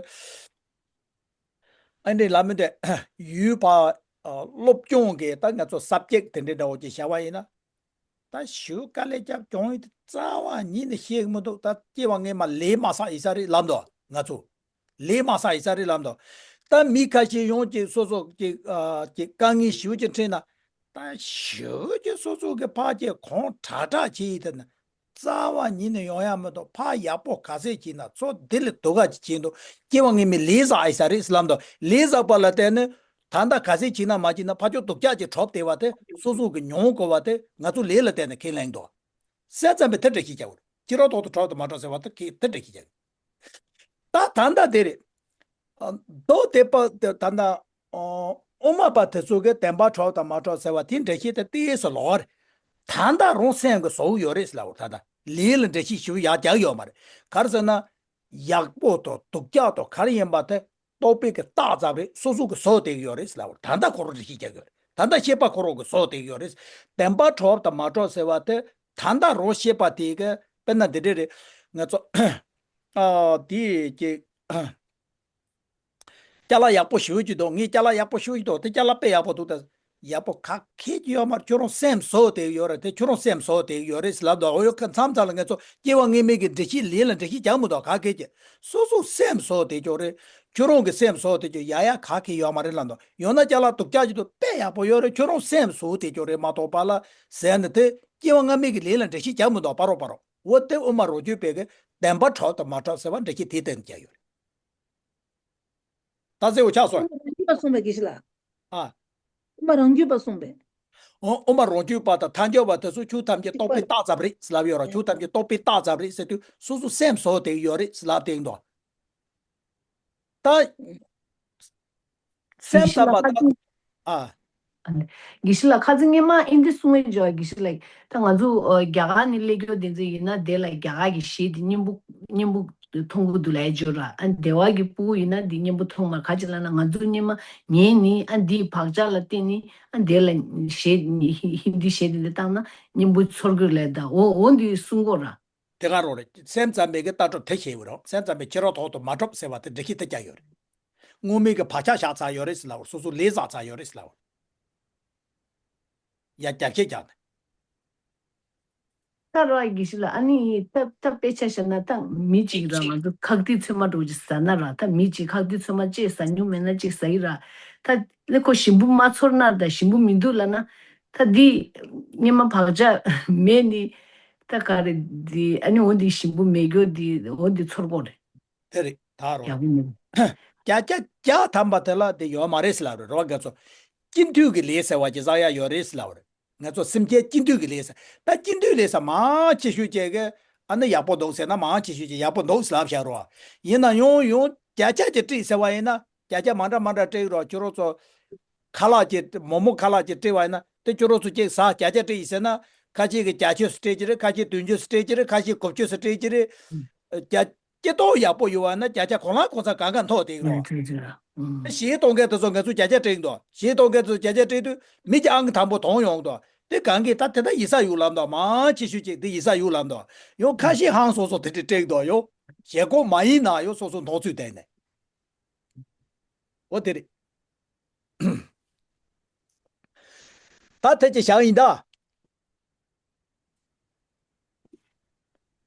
ཨ་འདྲས་ལབ་མི་འདུག་ཡུལ་ཕར་ཨ་སློབ་སྦྱོང་གི་ད་ང་ཚོ་ས་བཅད་དེ་འདྲའི་འདྲ་བོ་ཅིག་བྱ་བ་ཡིན་ན། ད་ཞུ་དཀའ་ལས་རྒྱབ་གྱོང་ཡིན་རྩ་བ་ཉིད་ནས་ཤེས་ཀྱི་མི་འདུག་ད་སྐྱེ་བ་སྔོན་མ་ལས་མ་བསགས་ཡིན་ས་རེད་ལབ་འདུག་ང་ཚོ་ལས་མ་བསགས་ཡིན་ས་རེད་ལབ་འདུག་ད་མི་ཁ་ཤས་ཡོང་ཅིག་སོ་སོ་ཅིག་ཨ་ཅིག་དཀའ་ངལ་ཞུ་ཅིག་འཕྲད་ན། ད་ཞུ་ཅིག་སོ་སོ་གི་ཕར་ཅིག་གོང་དྲག་དྲག་བྱེད་ཡིན་དེ་ན། རྩ་བ་ཉིད་ནས་ཡོང་ཡ་མི་འདུག་ཕར་ཡག་པོ་ག་ཚད་བྱས་ན་ཚོ་འདི་ལས་སྡུག་ག་ཅིག་བྱས་འདུག་སྐྱེ་བ་སྔོན་མའི་ལས་བསགས་ཡིན་ས་རེད་ལབ་འདུག་ལས་བསགས་པ་ལ་བརྟེན་ནས་ད་ལྟ་ག་ཚད་བྱས་ན་མ་བྱས་ན་ཕར་ཕྱོགས་སྡུག་ཅག་ཅིག་གྲོགས་བསྡད་པ་དེ་སོ་སོ་གི་མྱོང་དགོས་པ་དེ་ང་ཚོ་ལས་ལ་བརྟེན་ནས་ཁས་ལེན་འདུག་སེམས་ཙམ་པས་དེ་འདྲ་ཞིག་བྱ་དགོས། ཕྱི་རོལ་ཐོག་ཏུ་གྲོགས་དང་མ་གྲོགས་ཟེར་བ་དེ་གིས་དེ་འདྲ་ཞིག་བྱ་དགོས། ད་ད་ལྟ་དེ་རེད། ཨ་མདོ་སྡེ་པ་དེ་ད་ལྟ་ཨོ་དབུ་མ་པ་དེ་ཚོ་གི་བདེན་པ་གྲོགས་དང་མ་གྲོགས་ཟེར་བ་དེ་འགྲེལ་བཤད་དེ་ཏོག་ཙམ་ལོག་རེད། ད་ལྟ་རང་སེམས་ཀྱིས་བཟོ་གི་ཡོད་རེད་ཟེར་ལབ་པ་རེད། ད་ལྟ་ལས་ལ་འགྲེལ་བཤད་ཞིབ་ཡག་རྒྱག་ཡོད་མ་རེད། ག་རེ་ཟེར་ན། ཡག་པོ་དང་སྡུག་ཅག་དང་ག་རེ་ཡིན་པ་དེ་རྟོག་པའི་གི་རྟགས་ཙམ་རེད། སོ་སོ་གིས་བཟོ་བསྡད་ཀྱི་ཡོད་རེད་ཟེར་ལབ་པ་རེད། ད་ལྟ་ཁོ་རང་འགྲེལ་བཤད་རྒྱག་གི་ཡོད་རེད། ད་ལྟ་ཤེས་པ་ཁོ་རང་གིས་བཟོ་བསྡད་ཀྱི་ཡོད་རེད། བདེན་པ་གྲོགས་དང་མ་གྲོགས་ཟེར་བ་དེ་ད་ལྟ་རང་ཤེས་པ་དེ་གི་དཔེར་ན་འདི་འདྲ་རེད། ང་ཚོ་ཨ་དེ་ཅིག་ཅ་ལག་ཡག་པོ་ཞེ་པོ་ཅིག་འདུག་ངས་ཅ་ལག་ཡག་པོ་ཞེ་པོ་ཅིག་འདུག་དེ་ཅ་ལག་དཔེ་ཡག་པོ་འདུག་ད་ཡག་པོ་ག་གེ་ཅིག་ཡོད་མ་རེད། ཁྱོད་རང་སེམས་བཟོ་བསྡད་ཡོད་རེད། དེ་ཁྱོད་རང་སེམས་བཟོ་བསྡད་ཡོད་རེད་ཟེར་ལབ་འདུག་འོ་ཡོད་ཁ་མཚམས་མཚམས་ལ་ང་ཚོ་སྐྱེ་བ་སྔོན་མའི་གི་འགྲེལ་བཤད་ལས་ལ་འགྲེལ་བཤད་རྒྱག་མི་འདུག་ག་གེ་ཅིག་སོ་སོ་སེམས་བཟོ་བསྡད་ཀྱོག་རེད། ཁྱོད་རང་གི་སེམས་བཟོ་བསྡད་ཀྱོག་ཡ་ཡ་ག་གེ་ཡོད་མ་རེད་ལབ་འདུག་ཡོད་ན་ཅ་ལག་སྡུག་ཅག་ཅིག་འདུག་དཔེ་ཡག་པོ་ཡོད་རེད། ཁྱོད་རང་སེམས་བཟོ་བསྡད་ཀྱོག་རེད་མ་གཏོགས་པ་ལ་ཟེར་ནས་དེ་སྐྱེ་བ་སྔ་མའི་གི་ལས་ལ་འགྲེལ་བཤད་རྒྱག་མི་འདུག་ཕ་རོལ་པོ་རོ། འོ་དེ་དབུ་མ་རང་རྒྱུད་པའི་གི་བདེན་པ་གྲོགས་དང་མ་གྲོགས་ཟེར་བ་འགྲེལ་བཤད་དེའི་སྟེང་ནས་རྒྱག་ཡོད་རེད། ད་གསལ་བོ་ཆགས་སོང་། དབུ་མ་རང་རྒྱུད་པ་གསུངས་པའི་དགེ་བཤེས་ལགས། ཨ། དབུ་མ་རང་རྒྱུད་པ་གསུངས་པས། འོ་དབུ་མ་རང་རྒྱུད་པ་དང་ཐལ་འགྱུར་བ་དེ་ཚོ་ཆོས་ཐམས་ཅད་རྟོག་པའི་རྟགས་ཙམ་རེད་ཟེར་ལབ་ཡོད་ར། ཆོས་ཐམས་ཅད་རྟོག་པའི་རྟགས་ཙམ་རེད་ཟེར་དུས་སོ་སོ་སེམས་བཟོ་བསྡད་ཡོད་རེད་ཟེར་ལབ་བསྡད་འདུག་ད་སེམས་ཙམ་པ་དང་། ཨ། དགེ་བཤེས་ལགས་ཁ་ཚིག་སྔོན་མ་ཨིན་དི་གསུང་བའི་འཇོག་དགེ་བཤེས་ལགས། ད་ང་ཚོ་ཨ་རྒྱ་གར་ནས་སླེབས་མཁན་དེ་ཚོ་ཡིན་ན་དེ་ལ་རྒྱ་གར་གྱི་གཞས་དེ་སྙན་པོ་སྙན་པོ་མཐོང་གི་འདུག་ལབ་ཡ་འཇོག་ར། ཨ་སྡེ་བ་གི་སྤུ་གུ་ཡིན་ན་དེ་སྙན་པོ་མཐོང་མ་ག་ཅི་ལབ་ན་ང་ཚོ་སྔོན་མ་ངས་ནི་ཨ་འདིའི་བག་ཆགས་ལ་བརྟེན་ནས་ཨ་དེ་ལ་གཞས་ཧིན་དི་གཞས་དེ་འདྲ་བཏང་ན་སྙན་པོ་ཚོར་གི་ལབ་ད་འོ་འོ་འདི་གསུང་གོ་ར། དེ་ག་རང་རེད། སེམས་ཙམ་པའི་གི་ལྟ་གྲུབ་དེ་ཤེས་དགོས་རེད། སེམས་ཙམ་པའི་ཕྱི་རོལ་ཐོག་ཏུ་མ་གྲུབ་ཟེར་བ་དེ་འགྲེལ་བཤད་དེ་རྒྱག་ཡོད་རེད། སྔོན་མའི་གི་བག་ཆགས་བཞག་ཚར་ཡོད་རེད་ཟེར་ལབ་པ། སོ་སོ་ལས་བསགས་ཚར་ཡོད་རེད་ཟེར་ལབ་པ། ཡ་རྒྱབ་བཤད་རྒྱག་ནས། ད་ར་དགེ་བཤེས་ལགས་ཨ་ནི་ད་ད་དཔེ་ཆ་བཞག་ན་ད་མི་གཅིག་ར་ང་ཚོ་ཁག་ཏིག་ཚོད་མ་འགྲོ་ཅིག་ཟ་ན་ར། ད་མི་གཅིག་ཁག་ཏིག་ཚོད་མ་གཅིག་ཟ་མྱོང་མེད་ན་གཅིག་ཟ་ཡི་ར། ད་ལས་ཁོ་ཞིམ་པོ་མ་ཚོར་ན་ད་ཞིམ་པོ་མི་འདུག་ལབ་ན། ད་འདི་སྔོན་མ་བག་ཆགས་མེད་ནི། ད་ག་རེ་འདི་ཨ་ནི་འོ་འདི་ཞིམ་པོ་མེད་རྒྱུ་འདི་འོ་འདི་ཚོར་གོ་རེད། དེ་རེད་ད་རོ། ཡག་པོ་མེད། བརྒྱ་ཆ་བརྒྱ་ཐམ་པ་དེ་ལ་དེ་ཡོད་མ་རེད་ཟེར་ལབ་རེད། རོ་ང་ཚོ་སྐྱིད་འདོད་ཀྱི་ལས་ཟེར་བ་ཅིག་བསགས་ཡ་ཡོད་རེད་ཟེར་ལབ་རེད། ང་ཚོ་སེམས་ཅན་སྐྱིད་འདོད་ཀྱི་ལས་ཟེར། ད་སྐྱིད་འདོད་ལས་ཟེར་མང་ཆེ་ཤོས་ཅིག་གི་ཨ་ནི་ཡག་པོ་འདུག་ཟེར་ན་མང་ཆེ་ཤོས་ཅིག་ཡག་པོ་འདུག་ཟེར་ལབ་བཞག་རོ། ཡིན་ན་ཡང་ཡང་བརྒྱ་ཆ་ཅིག་སྤྲད་ཟེར་བ་ཡིན་ན་བརྒྱ་ཆ་མ་འདྲ་མ་འདྲ་སྤྲད་རོ། ཁྱོད་རང་ཚོ་ཁ་ལག་ཅིག་མོག་མོག་ཁ་ལག་ཅིག་སྤྲད་པ་ཡིན་ན་དེ་ཁྱོད་རང་ཚོ་ཅིག་ཟ་བརྒྱ་ཆ་སྤྲད་ཡིན་ཟེར་ན་ཁ་ཤས་ཀྱིས་བརྒྱད་ཅུ་སྤྲད་ཀྱི་རེད། ཁ་ཤས་བདུན་ཅུ་སྤྲད་ཀྱི་རེད། ཁ་ཤས་དགུ་བཅུ་སྤྲད་ཀྱི་རེད། ཨ། བརྒྱ་སྐྱེ་སྟོབས་ཡག་པོ་ཡོད་པ་ན་བརྒྱ་ཆ་གང་ལ་གང་འཚམ་གང་ག་མཐོ་བསྡད་ཀྱི་རེད། ཨང་། གཞས་གཏོང་མཁན་དེ་ཚོ་ང་ཚོས་བརྒྱ་ཆ་སྤྲད་ཀྱི་འདུག་གཞས་གཏོང་མཁན་ཚོས་བརྒྱ་ཆ་སྤྲད་དུས་མི་གྱི་ཨང་ཀི་དང་པོ་དོན་ཡོང་གི་འདུག་དེ་གང་གིས་ད་དེ་ད་ཡིན་ས་ཡོད་ལབ་འདུག་མང་ཆེ་ཤོས་ཅིག་དེ་ཡིན་ས་ཡོད་ལབ་འདུག་ཡང་ཁ་ཤས་ཧང་སོ་སོ་དེ་འདྲ་སྤྲད་ཀྱི་འདུག་ཡང་བཞེས་སྒོ་མ་ཡིན་ན་ཡང་སོ་སོ་མཐོང་ཚུལ་བསྡད་ནས། འོ་དེ་རེད། ད་དེ་ཅི་བྱ་ཡིན་ད།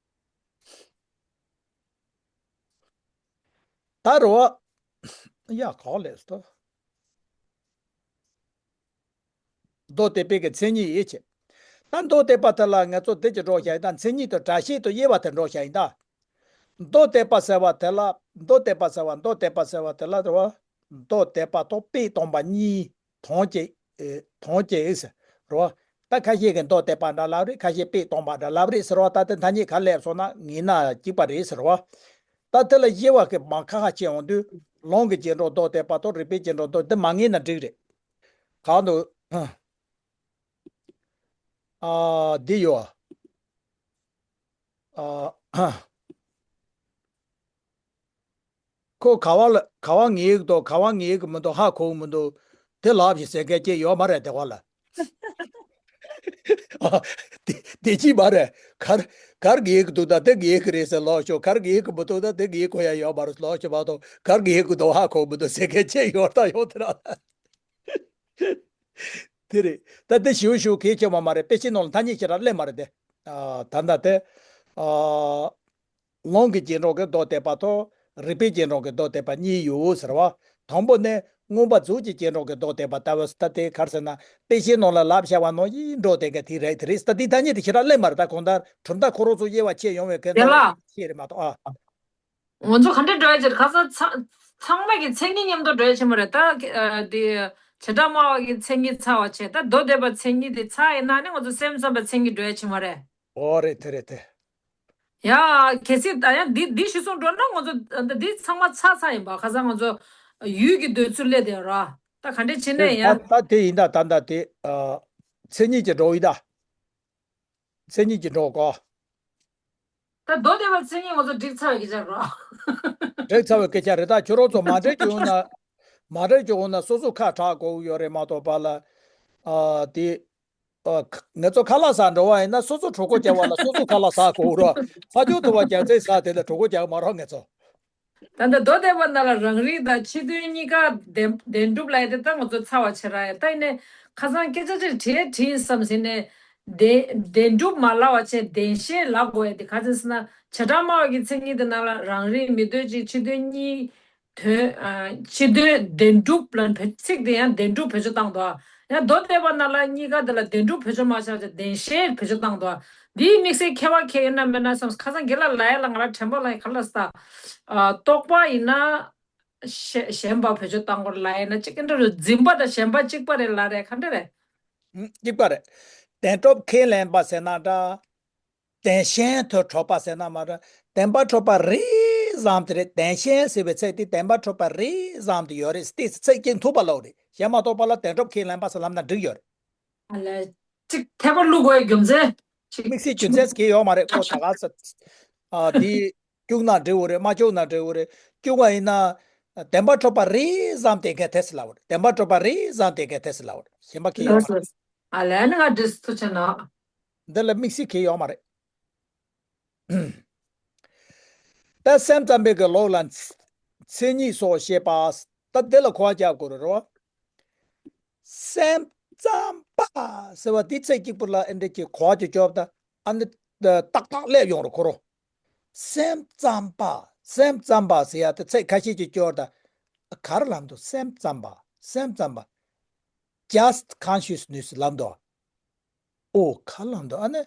ད་རོ། ཡ་ག་ལས་སོ། མདོ་སྡེ་པའི་གི་མཚན་ཉིད་ཡིད་བྱེད། ད་མདོ་སྡེ་པ་དེ་ལ་ང་ཚོ་དེ་ཅི་འགྲོ་བྱ་ཡིན་ད། མཚན་ཉིད་དང་སྒྲ་བཤད་དུ་དབྱེ་བ་དེ་འགྲོ་བྱ་ཡིན་ད། མདོ་སྡེ་པ་ཟེར་བ་དེ་ལ། མདོ་སྡེ་པ་ཟེར་བ། མདོ་སྡེ་པ་ཟེར་བ་དེ་ལ་རོ། མདོ་སྡེ་པ་ཐོག་དཔེ་སྟོང་པ་གཉིས། དོན་བཅས། ཨེ། དོན་བཅས་ཟེར་རོ། ད་ཁ་ཤས་ཀྱིས་མདོ་སྡེ་པ་འདྲ་ལབ་རེད། ཁ་ཤས་དཔེ་སྟོང་པ་འདྲ་ལབ་རེད་ཟེར་བ། ད་དེ་ཐ་སྙད་ག་ལབ་སོང་ན་ངེས་ན་གཅིག་པ་རེད་ཟེར་བ། ད་དེ་ལ་དབྱེ་བ་གི་མ་ཁ་ཁ་ཕྱེ་ཡོང་དུས། ལུང་གི་རྗེས་འགྲོ་མདོ་སྡེ་པ་དང་། རིགས་པའི་རྗེས་འགྲོ་མདོ། དེ་མ་ངེས་ན་འགྲིག་རེད། གང་དུ། ཨ། འདི་ཡོད། ཨ། ཁོ་ག་བ་ལ་ག་བ་ངེས་ཀྱི་འདུག་ག་བ་ངེས་ཀྱི་མི་འདུག་ཧ་གོ་གི་མི་འདུག་དེ་ལབ་ཞིག་ཟེར་མཁན་ཅིག་ཡོད་མ་རེད་དེ་བ་ལ། ཨ། དེ་དེ་ཅི་མ་རེད། གར་གར་ངེས་ཀྱི་འདུག་ད་དེ་ངེས་ཀྱི་རེད་ཟེར་ལབ་ཤོག་གར་ངེས་ཀྱི་མི་འདུག་ད་དེ་ངེས་དགོས་ཡ་ཡོད་མ་རེད་ལབ་ཤོག་མ་གཏོགས། གར་ངེས་ཀྱི་འདུག་ཧ་གོ་གི་མི་འདུག་ཟེར་མཁན་ཅིག་ཡོད་ད་ཡོད་དེ་ར། དེ་རེད། ད་དེ་ཞུ་ཞུ་གལ་ཆེ་བ་མ་རེད། དཔེ་ཆའི་ནང་ལ་ཐ་སྙད་ཞེ་དྲག་སླེབས་མ་རེད་དེ། ཨ། ད་ལྟ་དེ། ཨ། ལུང་གི་རྗེས་འགྲོ་གི་མདོ་སྡེ་པ་དང་། རིགས་པའི་རྗེས་འགྲོ་གི་མདོ་སྡེ་པ་གཉིས་ཡོད་ཟེར་བ། དང་པོ་ནི་མངོན་པ་རྫོགས་ཀྱི་རྗེས་འགྲོ་གི་མདོ་སྡེ་པ་ལྟ་བུ། ད་དེ་ག་རེ་ཟེར་ན། དཔེ་ཆའི་ནང་ལ་ལབ་བཞག་པ་ནང་བཞིན་འགྲོ་བསྡད་མཁན་དེ་རེད། དེ་རེད། ད་དེ་ཐ་སྙད་དེ་ཞེ་དྲག་སླེབས་མ་རེད། ད་གང་ལྟར་གྲུབ་མཐའ་ཁོ་རང་ཚོ་དབྱེ་བ་ཕྱེ་ཡོང་བའི་གི་དེ་ལ་ཤེས་རེད་མ་གཏོགས། ཨ། ང་ཚོ་ག་འདྲ་འགྲོ་ཡ་ཅིག་ཁ་སང་ཚང་ཚང་མ་གི་མཚན་ཉིད་མཉམ་དུ་འགྲོ་ཡ་ཆེ་མ་རེད། ད་ཨ་དེ་བྱེ་བྲག་སྨྲ་བ་གི་མཚན་ཉིད་ཚར་བ་བྱས། ད་མདོ་སྡེ་པ་མཚན་ཉིད་དེ་ཚར་ཡིན་ན་ནི་ང་ཚོ་སེམས་ཙམ་པའི་མཚན་ཉིད་འགྲོ་ཡ་ཆེ་མ་རེད། ཨོ་རེད། དེ་རེད་དེ། ཡ་གལ་སྲིད་ད་ཡ་འདི་འདི་གཞིར་བཟུང་འགྲོ་ན་ང་ཚོ་ད་འདི་ཚང་མ་ཚར་ཚར་ཡིན་པ། ཁ་སང་ང་ཚོ་ཡུལ་གྱི་འདོད་ཚུལ་སླེབས་དེ་ར། ད་ག་འདྲ་བྱེད་ན་ཡ། ད་ད་དེ་ཡིན་ད། ད་ད་དེ་ཨ་མཚན་ཉིད་ཀྱི་འགྲོ་ཡིན་ད། མཚན་ཉིད་ཀྱི་འགྲོ་གོ། ད་མདོ་སྡེ་པ་མཚན་ཉིད་ང་ཚོ་འགྲིག་ཚར་བའི་སྐད་ཆ་རོ། འགྲིག་ཚར་བའི་སྐད་ཆ་རེད། ད་ཁྱོད་རང་ཚོ་མ་འགྲིག་རྒྱུ་ཡོང་ན། མ་འགྲིག་རྒྱུ་ཡོང་ན་སོ་སོ་ཁ་གྲག་དགོས་ཀྱི་ཡོད་རེད་མ་གཏོགས་པ་ལ། ཨ་དེ། ཨ་ཁ་ང་ཚོ་ཁ་ལག་ཟ་འགྲོ་བ་ཡིན་ན་སོ་སོ་གྲོད་ཁོག་བཀྱག་པ་ལ་སོ་སོ་ཁ་ལག་ཟ་དགོས་རོ། ཕ་ཇོ་ཐུ་བ་རྒྱལ་རྩེ་ཟ་དེ་ལ་གྲོད་ཁོག་བཀྱག་མ་རོགས་ང་ཚོ། ད་ལྟ་མདོ་སྡེ་པ་ནང་ལ་རང་རིག་དང་ཕྱི་དོན་གཉིས་ཀ་བདེན་བདེན་གྲུབ་ལབ་ཡ་དེ་ད་ང་ཚོ་ཚར་བ་བྱེད་ར་ཡ། ད་ཡིན་ནའི་ཁ་སང་སྐད་ཆ་ཅིག་དྲིས་དྲིས་བསམ་ཟིན་ནས། བདེན་བདེན་གྲུབ་མ་ལབ་པ་བྱས་བདེན་ཤེས་ལབ་དགོས་ཡ་དེ་ག་ཚོད་ཟེར་ན། བྱེ་བྲག་སྨྲ་བ་གི་མཚན་ཉིད་དེ་ནང་ལ་རང་རིག་མི་ལྡོག་གཅིག་ཕྱི་དོན་གཉིས། དོན་ཨ་ཕྱི་དོན་བདེན་གྲུབ་ལ་བེད་ཚིག་དེ་ཡང་བདེན་གྲུབ་བེད་སྤྱོད་བཏང་འདུག་ཡང་མདོ་སྡེ་པ་ནང་ལ་གཉིས་ཀ་དེ་ལ་བདེན་གྲུབ་བེད་སྤྱོད་མ་བྱས་བྱས་བདེན་ཤེས་བེད་སྤྱོད་བཏང་འདུག་འདིའི་དམིགས་བསལ་ཁྱད་པར་ག་ཡོད་ན་མེད་ན་བསམ། ཁ་སང་རྒན་ལགས་ལབ་ཡ་ལ་ང་རང་དྲན་པ་ལ་ག་ལ་ས། ཨ་རྟོག་པ་ཡིན་ན། ཞེ་ཞེན་པ་བེད་སྤྱོད་བཏང་དགོས་ལབ་ཡིན་ན་ཅིག་འདྲ་རུ་འཛིན་པ་དང་ཞེན་པ་གཅིག་པ་རེད་ལབ་རེད། ག་འདྲ་རེད། ཨུམ། གཅིག་པ་རེད། བདེན་གྲུབ་ཁས་ལེན་པ་ཟེར་ན་འདྲ། བདེན་ཞེན་དུ་གྲུབ་པ་ཟེར་ན་མ་འདྲ། བདེན་པར་གྲུབ་པ་རེད་བསམ་དེ་རེད། བདེན་ཞེན་ཟེར་བའི་ཚིག་དེ་བདེན་པར་གྲུབ་པ་རེད་བསམ་དེ་ཡོད་རེད། ཏོག་ཙམ་ཚིག་གཅིག་མཐུག་པ་ལོག་རེད། གཞན་མ་གཏོགས་པ་ལ་བདེན་གྲུབ་ཁས་ལེན་པ་ཟེར་ལབ་ན་འགྲིག་ཡོད་རེད། ཨ་ལས། ཅིག་འཐད་པ་བླུག་དགོས་རྒྱུ་མཚན། ཅིག་དམིགས་བསལ་རྒྱུ་མཚན་ཟེར་གྱི་ཡོད་མ་རེད། ཁོ་ད་ག་ས། ཨ་དེ། སྐྱུག་ན་འགྲིག་གི་རེད། མ་སྐྱུག་ན་འགྲིག་གི་རེད། སྐྱུག་པ་ཡིན་ན། བདེན་པར་གྲུབ་པ་རེད་བསམ་དེ་གས་དེ་ཟེར་ལབ་རེད། བདེན་པར་གྲུབ་པ་རེད་བསམ་དེ་གས་དེ་ཟེར་ལབ་རེད། གཞན་པ་གས་ཡོད་མ་རེད། ཨ་ལས་ནི་ང་འདྲི་ཐུབ་ཆེ་ན། འདི་ལ་དམིགས་བསལ་གས་ཡོད་མ་རེད། ད་སེམས་ཙམ་པའི་གི་ལུགས་ལ་མཚན་ཉིད་སོགས་བཤད་པ། ད་འདི་ལ་གོ་བ་རྒྱག་དགོས་རེད་རོ། སེམས་ཙམ་པ་ཟེར་བ་འདི་ཚིག་གཅིག་པུ་ལ་ཨེ་འདྲ་ཅིག་གོ་བ་ཅིག་བཅོ་བ་ད། ཨ་ནི་ཏག་ཏག་སླེབས་ཡོང་རོ་ཁོ་རོ། སེམས་ཙམ་པ། སེམས་ཙམ་པ་ཟེར་ཡ་དེ་ཚིག་ཁ་ཤས་ཅིག་བཅོ་བ་ད། ག་རེ་ལབ་འདུག་སེམས་ཙམ་པ། སེམས་ཙམ་པ། Just consciousness ལབ་འདུག་ཨོ་ག་ལབ་འདུག་ཨ་ནི།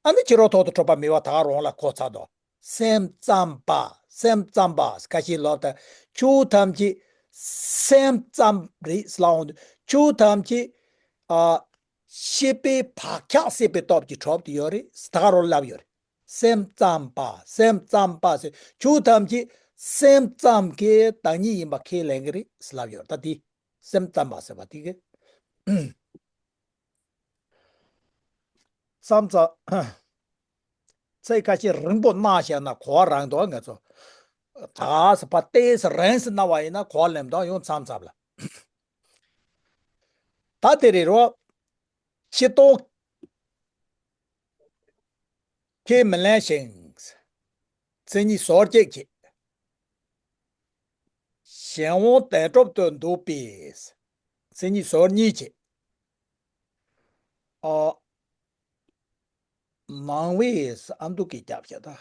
ཨ་ནི་ཕྱི་རོལ་ཐོག་ཏུ་གྲུབ་པ་མེད་པ་ད་ག་རང་ལ་གོ་ཚར་འདུག་སེམས་ཙམ་པ། སེམས་ཙམ་པ་ཁ་ཤས་ལབ་ད། ཆོས་ཐམས་ཅད་སེམས་ཙམ་རེད་ལབ་འོང་དུས། ཆོས་ཐམས་ཅད་ཨ་ཤེས་པའི་བག་ཆགས་སད་པའི་སྟོབས་ཀྱིས་གྲུབ་ཏུ་ཡོད་རེད་ད་ག་རང་ལབ་ཡོད་རེད། སེམས་ཙམ་པ། སེམས་ཙམ་པ་ཟེར་ཆོས་ཐམས་ཅད་སེམས་ཙམ་གྱི་བདག་ཉིད་ཡིན་པ་ཁས་ལེན་གྱི་རེད་ལབ་ཡོད་རེད། ད་དེ་སེམས་ཙམ་པ་ཟེར་བ་དེ་གི་མཚམས་མཚམས། ཚིག་ཁ་ཤས་རིང་པོ་གནང་བཤད་ན་གོ་བ་རང་འདུག་ང་ཚོ། ད་ས་ཕ་ཏེ་ས་རིང་ས་གནང་བ་ཡིན་ན་གོ་བ་ལེན་དང་ཡོང་མཚམས་མཚམས་ལ། ད་དེ་རེད་རོ། ཕྱི་དོན་ཁས་མི་ལེན་ཞིང་། མཚན་ཉིད་ཟུར་གཅིག་བྱེད། གཞན་དབང་བདེན་གྲུབ་ཏུ་འདུག་པས། མཚན་ཉིད་ཟུར་གཉིས་བྱེད། ཨ། ནང་པའི་ཨ་མདོ་གི་རྒྱབ་བྱེད་ད།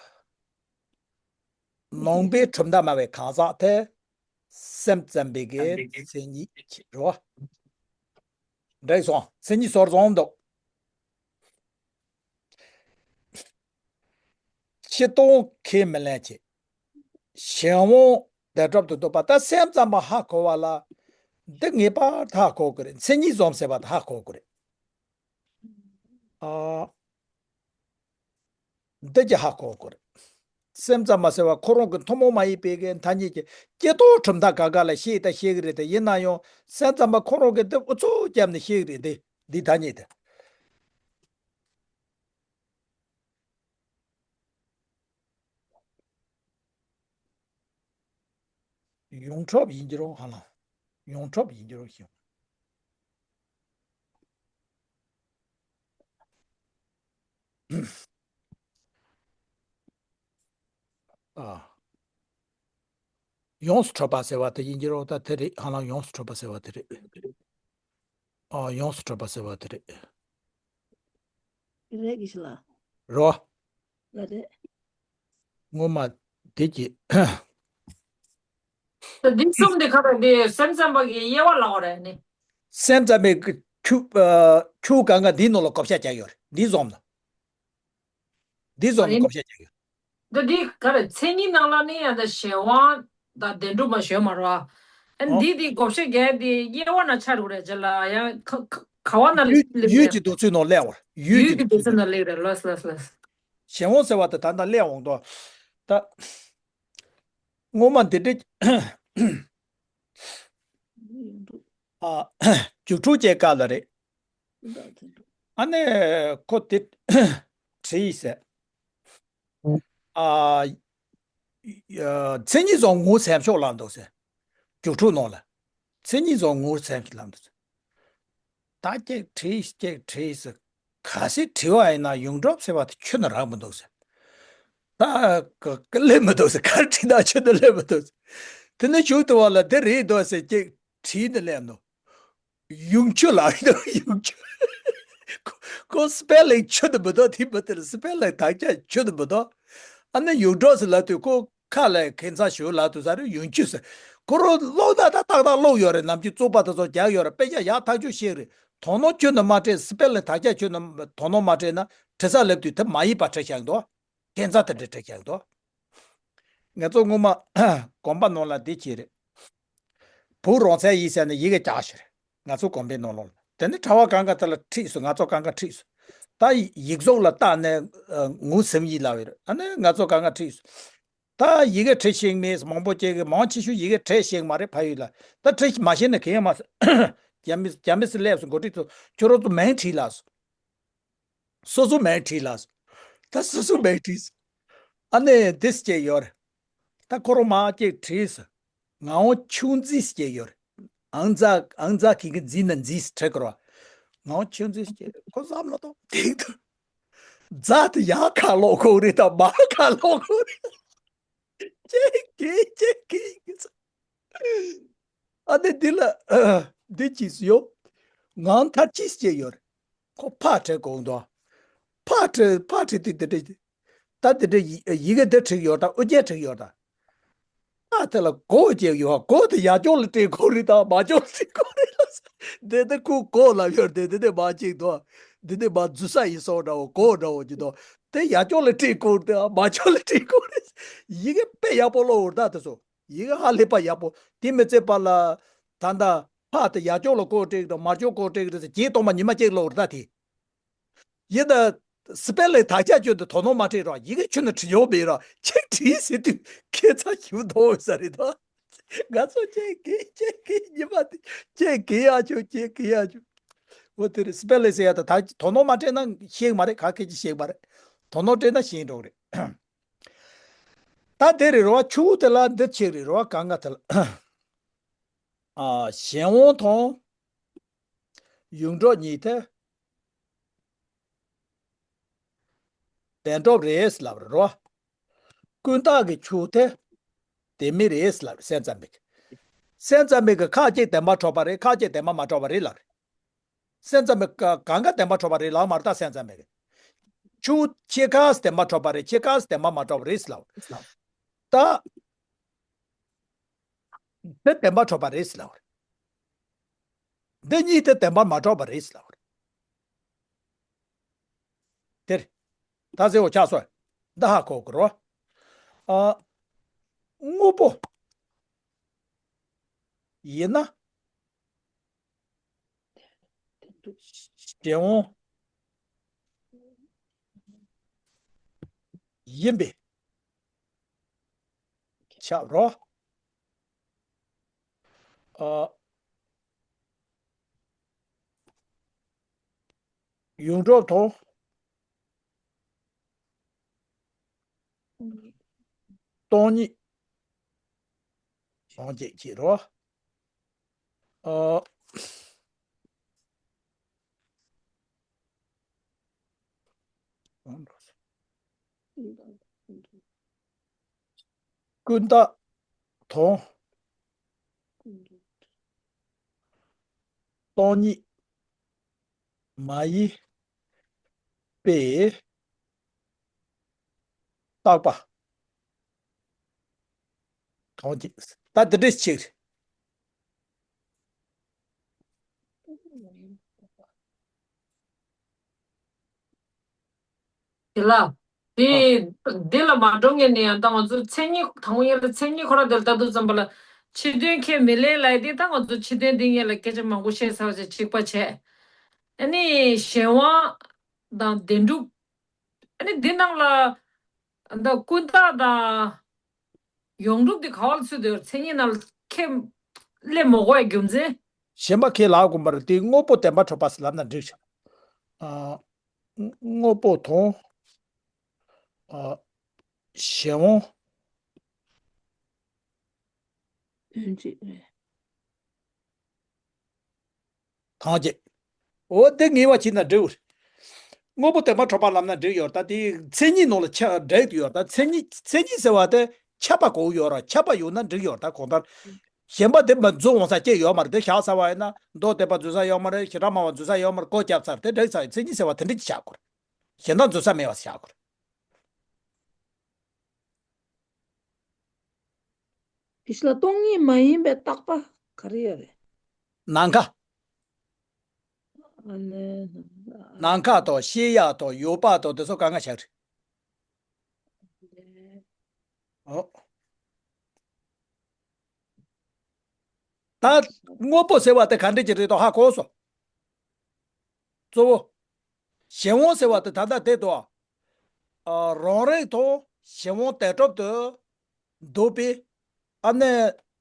ནང་པའི་གྲུབ་མཐའ་སྨྲ་བའི་གང་ཟག་དེ། སེམས་ཙམ་པའི་གི་མཚན་ཉིད་རེད་བ། འགྲིག་སོང་། མཚན་ཉིད་ཟོར་བཟུང་འདུག་ཕྱི་སྟོང་ཁས་མི་ལེན་བྱེད། གཞན་དབང་བདེན་གྲུབ་ཏུ་འདོད་པ། ད་སེམས་ཙམ་པ་ཧ་གོ་བ་ལ། འདི་ངེས་པར་དུ་ཧ་གོ་དགོས་རེད། མཚན་ཉིད་འཛོམས་ཟེར་བ་དེ་ཧ་གོ་དགོས་རེད། ཨ། འདི་ཀྱི་ཧ་གོ་དགོས་རེད། སེམས་ཙམ་པ་ཟེར་བ་ཁོ་རང་གི་ཐུན་མོང་མ་ཡིན་པའི་གི་ཐ་སྙད་ཀྱི་སྐྱེ་ལྡོག་གྲུབ་མཐའ་ག་ག་ལ་བཤད་ད་བཤད་གི་རེད་དེ། ཡིན་ན་ཡང་སེམས་ཙམ་པ་ཁོ་རང་གི་འདི་ཨུ་ཚུགས་བརྒྱབ་ནས་བཤད་གི་རེད་དེ། འདི་ཐ་སྙད་དེ། ཡོངས་གྲུབ་ཡིན་གྱི་རུང་ཧ་ལམ། ཡོངས་གྲུབ་ཡིན་གྱི་རུང་ཞིང་། ཨ། ཡོངས་སུ་གྲུབ་པ་ཟེར་བ་དེ་ཡིན་གྱི་རུང་ད་དེ་རེད། ཧ་ལམ་ཡོངས་སུ་གྲུབ་པ་ཟེར་བ་དེ་རེད། ཨ། ཡོངས་སུ་གྲུབ་པ་ཟེར་བ་དེ་རེད། རེད་གི་ཤི་ལ། རོ། ལ་རེད། ངོ་མ་དེ་གྱི། འདི་གསུམ་འདི་ག་རེ་འདི་སེམས་ཙམ་པ་གི་དབྱེ་བ་ལབ་པ་རེད་ནི། སེམས་ཙམ་པའི་གི་ཆུ། ཨ། ཆུ་གང་ག་འདིའི་ནང་ལ་བགོ་བཤའ་རྒྱག་ཡོད་རེད། འདི་བཟོམ་ལ། འདི་བཟོམ་ལ་ཡིན། བགོ་བཤའ་རྒྱག་ཡོད། འདི་འདི་ག་རེ་མཚན་ཉིད་ནང་ལ་ནི་ཡང་ད་གཞན་དབང་དང་བདེན་གྲུབ་མ་ཞོན་མ་རོ། ཨ། ཨོ། འདི་འདི་བགོ་བཤའ་རྒྱག་འདི་དབྱེ་བ་ན་ཆ་རུ་རེད་ཅེ་ལ་ཡང་ཁ་ཁ་ག་བ་ན་ཡུལ་ལི་ཡུལ་གྱི་འདུག་ཚུལ་ནང་སླེབས་པ། ཡུལ་ཡུལ་གྱི་གྱི་འདུག་འདུག་ཚུལ་ཚུལ་ནང་སླེབས་རེད། ལོས་ལོས་ལོས། གཞན་དབང་ཟེར་བ་དེ་ད་ལྟ་སླེབས་འོང་དོ། ད། སྔོན་མ་འདི་འདྲ། ཨ། རྒྱུགས་འཕྲུལ་ཅན་སྐབས་ལ་རེད། ཨ་ནི་ཁོ་དེ་བྲིས་ཟེར། ཨ། མཚན་ཉིད་བཟུང་ངོ་བོ་སེམས་ཤོག་ལབ་འདུག་ཟེར། རྒྱུགས་འཕྲུལ་ནང་ལ། མཚན་ཉིད་བཟུང་ངོ་བོ་སེམས་ཤོག་ལབ་འདུག་ཟེར། ད་ཅིག་བྲིས་ཅིག་བྲིས་ཟེར། གལ་སྲིད་བྲིས་པ་ཡིན་ན་ཡོངས་གྲུབ་ཟེར་བ་དེ་ཁྱོན་ནས་རག་མི་འདུག་ཟེར། ད་ག་ག་སླེབས་མི་འདུག་ཟེར། ག་རེ་བྲིས་ན་ཁྱོན་ནས་སླེབས་མི་འདུག་ཟེར། དེ་ནས་མཇུག་ཏུ་བ་ལ་འདི་རེད་འདུག་ཟེར་ཅིག་བྲིས་ནས་སླེབས་འདུག་ཡུངས་ཆུ་ལབ་ཡོད། ཡུངས་ཆུ། ཁོ་ཁོ་སི་པེ་ལིང་ཆུ་དུ་མི་འདུག་དེ་མི་དེར་སི་པེ་ལིང་དག་ཆ་ཆུ་དུ་མི་འདུག་ཨ་ནི་ཡོངས་གྲུབ་ཟེར་ལབ་དུས་ཁོ་ཁ་ལ་ཁེ་མཚར་ཞུ་ལབ་དུས་ས་རུ་ཡུངས་ཆུ་ཟེར། ཁོ་རང་ཀློག་ན་ད་ཏག་ཏག་ཀློག་ཡོད་རེད། ནམ་རྒྱུན་རྩོད་པ་དེ་ཚོ་རྒྱག་ཡོད་རེད། དཔེ་ཆ་ཡག་ཐག་ཆོད་ཤེས་རེད། དོ་ནོ་ཁྱོན་ནས་མ་སྤྲད། སི་པེ་ལིང་དག་ཆ་ཁྱོན་ནས་དོ་ནོ་མ་སྤྲད་ན་བྲི་ས་སླེབས་དུས་དེ་མ་ཡིན་པ་བྲི་བཞག་འདུག་ཁེ་མཚར་དེ་འདྲ་བྲི་བཞག་འདུག་ང་ཚོ་སྔོན་མ་དགོན་པ་ནང་ལ་འདི་བྱས་རེད། བུ་རོང་ཚད་ཡིན་ཟེར་ནས་ཡི་གེ་རྒྱག་ཞིག་རེད། ང་ཚོ་དགོན་པའི་ནང་ལོགས་ལ། དེ་ནི་གྲྭ་བ་གང་ག་དེ་ལ་ཁྲིད་སོང་། ང་ཚོ་གང་ག་ཁྲིད་སོང་། ད་ཡིག་གཟུགས་ལ་བལྟས་ནས་ཨ་ངོས་ཟིན་ཡིན་ལབ་ཡོད་རེད། ཨ་ནི་ང་ཚོ་གང་ག་ཁྲིད་སོང་། ད་ཡི་གེ་བྲི་ཤེས་མེད་མང་པོ་སྐྱེ་གི། མང་ཆེ་ཤོས་ཡི་གེ་བྲི་ཤེས་མ་རེད། ཕ་ཡུལ་ལ་ད་བྲི་མ་ཤེས་ན་གང་ཡང་མ་ཟེར། རྒྱ་མི་རྒྱ་མི་སུ་སླེབས་སོང་། འགོ་ཁྲིད་ཚོ་ཁྱོད་རང་ཚོ་མིང་བྲིས་ལབ་སོང་། སོ་སོ་མིང་བྲིས་ལབ་སོང་། ད་སོ་སོ་མིང་བྲིས་སོང་། ཨ་ནི་འདི་སྐྱེས་ཡོད་རེད། ད་ཁོ་རང་མ་སྐྱེས་བྲིས་སོང་། ངག་དབང་ཆོས་མཛད་སྐྱེས་ཡོད་རེད། ཨང་རྩ་ཨང་རྩ་གི་གི་མཛད་ན་མཛད་ཟེར་བྲི་དགོས་རེད་བ། ངག་དབང་ཆོས་མཛད་སྐྱེས་ཁོ་བསམ་བློ་གཏོང་དེ་དུ། རྫ་དེ་ཡར་ཁ་ལོག་དགོས་རེད་དང་མར་ཁ་ལོག་དགོས་རེད། ཅེ་གེ་ཅེ་གེ་གེ་ཚ། ཨ་ནི་འདི་ལ་འདི་གྱིས་ཡོད། ངང་མཐར་གྱིས་སྐྱེས་ཡོད་རེད། ཁོ་ཕ་བྲི་དགོས་འདུག་ཕ་བྲི་ཕ་བྲི་དུས་འདི་འདྲ། ད་འདི་འདྲ་ཡི་ཡི་གེ་འདི་བྲིས་ཡོད་ད། ཨུ་རྒྱན་བྲིས་ཡོད་ད། ཨ་དེ་ལ་གོ་བྱས་ཡོད། གོ་དེ་ཡར་ཕྱོགས་ལ་བྲིས་དགོས་རེད་ད་མར་ཕྱོགས་ལ་བྲིས་དགོས་རེད་ལ། འདི་འདི་ཁོ་གོ་ལབ་ཡོད་དེ། འདི་འདི་མ་གཅིག་དོ། འདི་འདི་མ་འཛུལ་ས་ཡིན་སོགས་འདྲ་བོ་གོ་འདྲ་བོ་གྱི་དོ། དེ་ཡར་ཕྱོགས་ལ་བྲིས་དགོས་རེད་ད་མར་ཕྱོགས་ལ་བྲིས་དགོས་རེད། ཡི་གེ་དཔེ་ཡག་པོ་ཀློག་འོར་ད་དེ་ཚོ། ཡི་གེ་ཧ་ལས་པ་ཡག་པོ། དེ་མི་ཚད་པ་ལ་ད་ལྟ་ཕ་དེ་ཡར་ཕྱོགས་ལ་ཀོ་སྤྲད་དང་མར་ཕྱོགས་ཀོ་སྤྲད་དེ་བརྒྱད་སྟོང་པ་ཉི་མ་གཅིག་ཀློག་རེད་ད་དེ། ཡིན་ད། སི་པེ་ལིང་དག་ཆ་ཁྱོན་དུ་དོ་སྣང་མ་སྤྲད་རོགས། ཡི་གེ་ཁྱོན་ནས་བྲིས་ཡོང་མེད་རོགས། ཁྱེད་བྲིས་ཟེར་དུས་ཁྱེད་ཚ་ཞིབ་མཐོང་ས་རེད་དོ། ང་ཚོ་ཁྱེད་ཀྱིས་ཁྱེད་ཀྱིས་ཉི་མ་དེ་ཁྱེད་ཀྱིས་ཡ་ཆོག་ཁྱེད་ཀྱིས་ཡ་ཆོག་འོ་དེ་རེད། སི་པེ་ལིང་ཟེར་ཡ་ད་ད་དོ་སྣང་མ་སྤྲད་ན་ཤེས་མ་རེད། ག་གེ་ཅི་ཤེས་མ་རེད། དོ་སྣང་སྤྲད་ན་ཤེས་འགྲོ་གི་རེད། ད་དེ་རེད་རོ། ཆུ་བོ་དེ་ལ་འདི་ཆེ་རེད་རོ། གང་ག་དེ་ལ། ཨ། གཞན་དབང་དང་ཡོངས་གྲུབ་གཉིས་དེ་བདེན་གྲུབ་རེད་ལབ་རེད་རོ། ཀུན་བརྟགས་ཀྱི་ཆུ་དེ་བདེན་མེད་རེད་ལབ་རེད། སེམས་ཙམ་པས། སེམས་ཙམ་པས་ཀྱི་ཁ་ཅིག་བདེན་པར་གྲུབ་པ་རེད། ཁ་ཅིག་བདེན་པར་མ་གྲུབ་པ་རེད་ལབ་རེད། སེམས་ཙམ་པས་ཀྱི་གང་ག་བདེན་པར་གྲུབ་པ་རེད་ལབ་མ་རེད། ད་སེམས་ཙམ་པས་ཀྱི་ཆུ་ཕྱེད་ཀ་བདེན་པར་གྲུབ་པ་རེད། ཕྱེད་ཀ་བདེན་པར་མ་གྲུབ་པ་རེད་ལབ་རེད། ད། དེ་བདེན་པར་གྲུབ་པ་རེད་ཟེར་ལབ་པ་རེད། འདི་གཉིས་དེ་བདེན་པར་མ་གྲུབ་པ་རེད་ཟེར་ལབ་པ་རེད། དེར། ད་ཟེར་བ་ཆགས་སོང་། འདི་ཧ་གོ་དགོས་རེད་བ། ཨ། དངོས་པོ་ཡིན་ན། གཞན་དབང་ཡིན་པས་ཁྱབ་རོ། ཨ། ཡོངས་གྲུབ་དང་སྟོང་ཉིད་སངས་རྒྱས་ཀྱི་རོ། ཨ། ཀུན་བརྟགས་དང་སྟོང་ཉིད་མ་ཡིན་པའི་བརྟག་པ་དང་གཅིག་ད་དེ་འདྲ་ཞིག་དེ་ལ། དེ། ཨ། དེ་ལ་མ་འགྲོ་ངེས་ནས་ཡང་ད་ང་ཚོ་མཚན་ཉིད་དང་པོ་ཡན་ལ་མཚན་ཉིད་ཁོ་ར་དེ་ལ་ལྟ་དུས་ཙམ་པ་ལ་ཕྱི་དོན་ཁས་མི་ལེན་ལབ་དེ། ད་ང་ཚོ་ཕྱི་དོན་འདི་ངེས་ལ་སྐད་ཆ་མང་པོ་བཤད་ཚར་བ་ཞིག་གཅིག་པ་བྱས། ཨ་ནི་གཞན་དབང་དང་བདེན་གྲུབ། ཨ་ནི་འདི་ནང་ལ་ད་ཀུན་བརྟགས་དང་ཡོངས་གྲུབ་དེ་ག་བ་ལ་ཚུད་དེ་མཚན་ཉིད་ནང་ལ་ཁས་ལེན་མ་དགོས་པའི་རྒྱུ་མཚན། གཞན་པ་ཁས་ལེན་དགོས་པ་རེད་དེ། དངོས་པོ་བདེན་པར་གྲུབ་པ་ཟེར་ལབ་ན་འགྲིག་ཤག་ཨ། དངོས་པོ་དང་། ཨ། གཞན་དབང་དོན་གཅིག་རེད། ཐང་ཅེ། འོ་དེ་ངེས་པ་བྱས་ན་འགྲིག་གི་རེད། དངོས་པོ་བདེན་པར་གྲུབ་པ་ལབ་ན་འགྲིག་ཡོད་རེད། ད་དེ་མཚན་ཉིད་ནང་ལ་ཁྱབ་འགྲིག་ཡོད་རེད། ད་མཚན་ཉིད་མཚན་ཉིད་ཟེར་བ་དེ་ཁྱབ་པ་གོ་ཡོད་རེད། ཁྱབ་པ་ཡོད་ན་འགྲིག་ཡོད་རེད། ད་གང་ལྟར་གཞན་པ་དེ་མ་འཛུལ་འོང་ས་ཅི་ཡོད་མ་རེད། དེ་བཞག་ཚར་བ་ཡིན་ན་མདོ་སྡེ་པ་འཛུལ་ས་ཡོད་མ་རེད། བྱེ་བྲག་སྨྲ་བ་འཛུལ་ས་ཡོད་མ་རེད། སྒོ་བརྒྱབ་ཚར་དེ་འགྲིག་ཚར། མཚན་ཉིད་ཟེར་བ་དེ་འདྲ་ཅིག་བཞག་དགོས་རེད། གཞན་དག་འཛུལ་ས་མེད་པ་བཞག་དགོས་རེད། དེ་ཤི་ལ་སྟོང་ཉིད་མ་ཡིན་པའི་བརྟག་པ་ག་རེ་ཡོད་རེད། ནམ་མཁའ། ཨ་ལས། ནམ་མཁའ་དང་ཤེས་ཡག་དང་ཡོད་པ་དང་དེ་ཚོ་གང་ག་བཞག་རེད། ཨོ། ད་དངོས་པོ་ཟེར་བ་དེ་ག་འདྲ་ཅིག་རེད་དོ་ཧ་གོ་སོང་། གཙོ་བོ། གཞན་དབང་ཟེར་བ་དེ་ད་ལྟ་དེ་དོ། ཨ། རང་རིག་དང་གཞན་དབང་དོན་གྲུབ་ཏུ་འདོད་པའི། ཨ་ནི་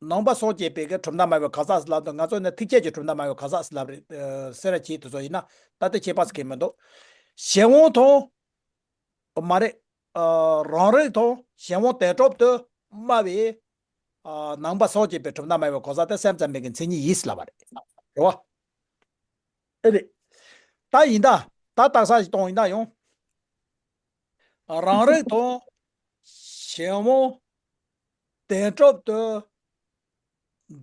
ནང་པ་སངས་རྒྱས་པའི་གི་གྲུབ་མཐའ་སྨྲ་བའི་གང་ཟག་ཟེར་ལབ་འདུག་ང་ཚོ་ནི་ཐེག་ཆད་ཀྱི་གྲུབ་མཐའ་སྨྲ་བའི་གང་ཟག་ཟེར་ལབ་རེད། ཨ། ཟེར་ར་བྱེད་དུ་ཚོ་ཡིན་ན་ད་ལྟ་ཁྱད་པར་ཟེར་གི་མི་འདུག་གཞན་དབང་དང་། མ་རེད། ཨ། རང་རིག་དང་གཞན་དབང་དོན་གྲུབ་ཏུ་སྨྲ་བའི། ཨ། ནང་པ་སངས་རྒྱས་པའི་གྲུབ་མཐའ་སྨྲ་བའི་གང་ཟག་དེ་སེམས་ཙམ་པའི་གི་མཚན་ཉིད་ཡིན་ཟེར་ལབ་པ་རེད། རེད་བ། ཨེ་རེད། ད་ཡིན་ད། ད་རྟགས་གསལ་ཞིག་གཏོང་ཡིན་ད་ཡོང་། རང་རིག་དང་གཞན་དབང་དོན་གྲུབ་ཏུ་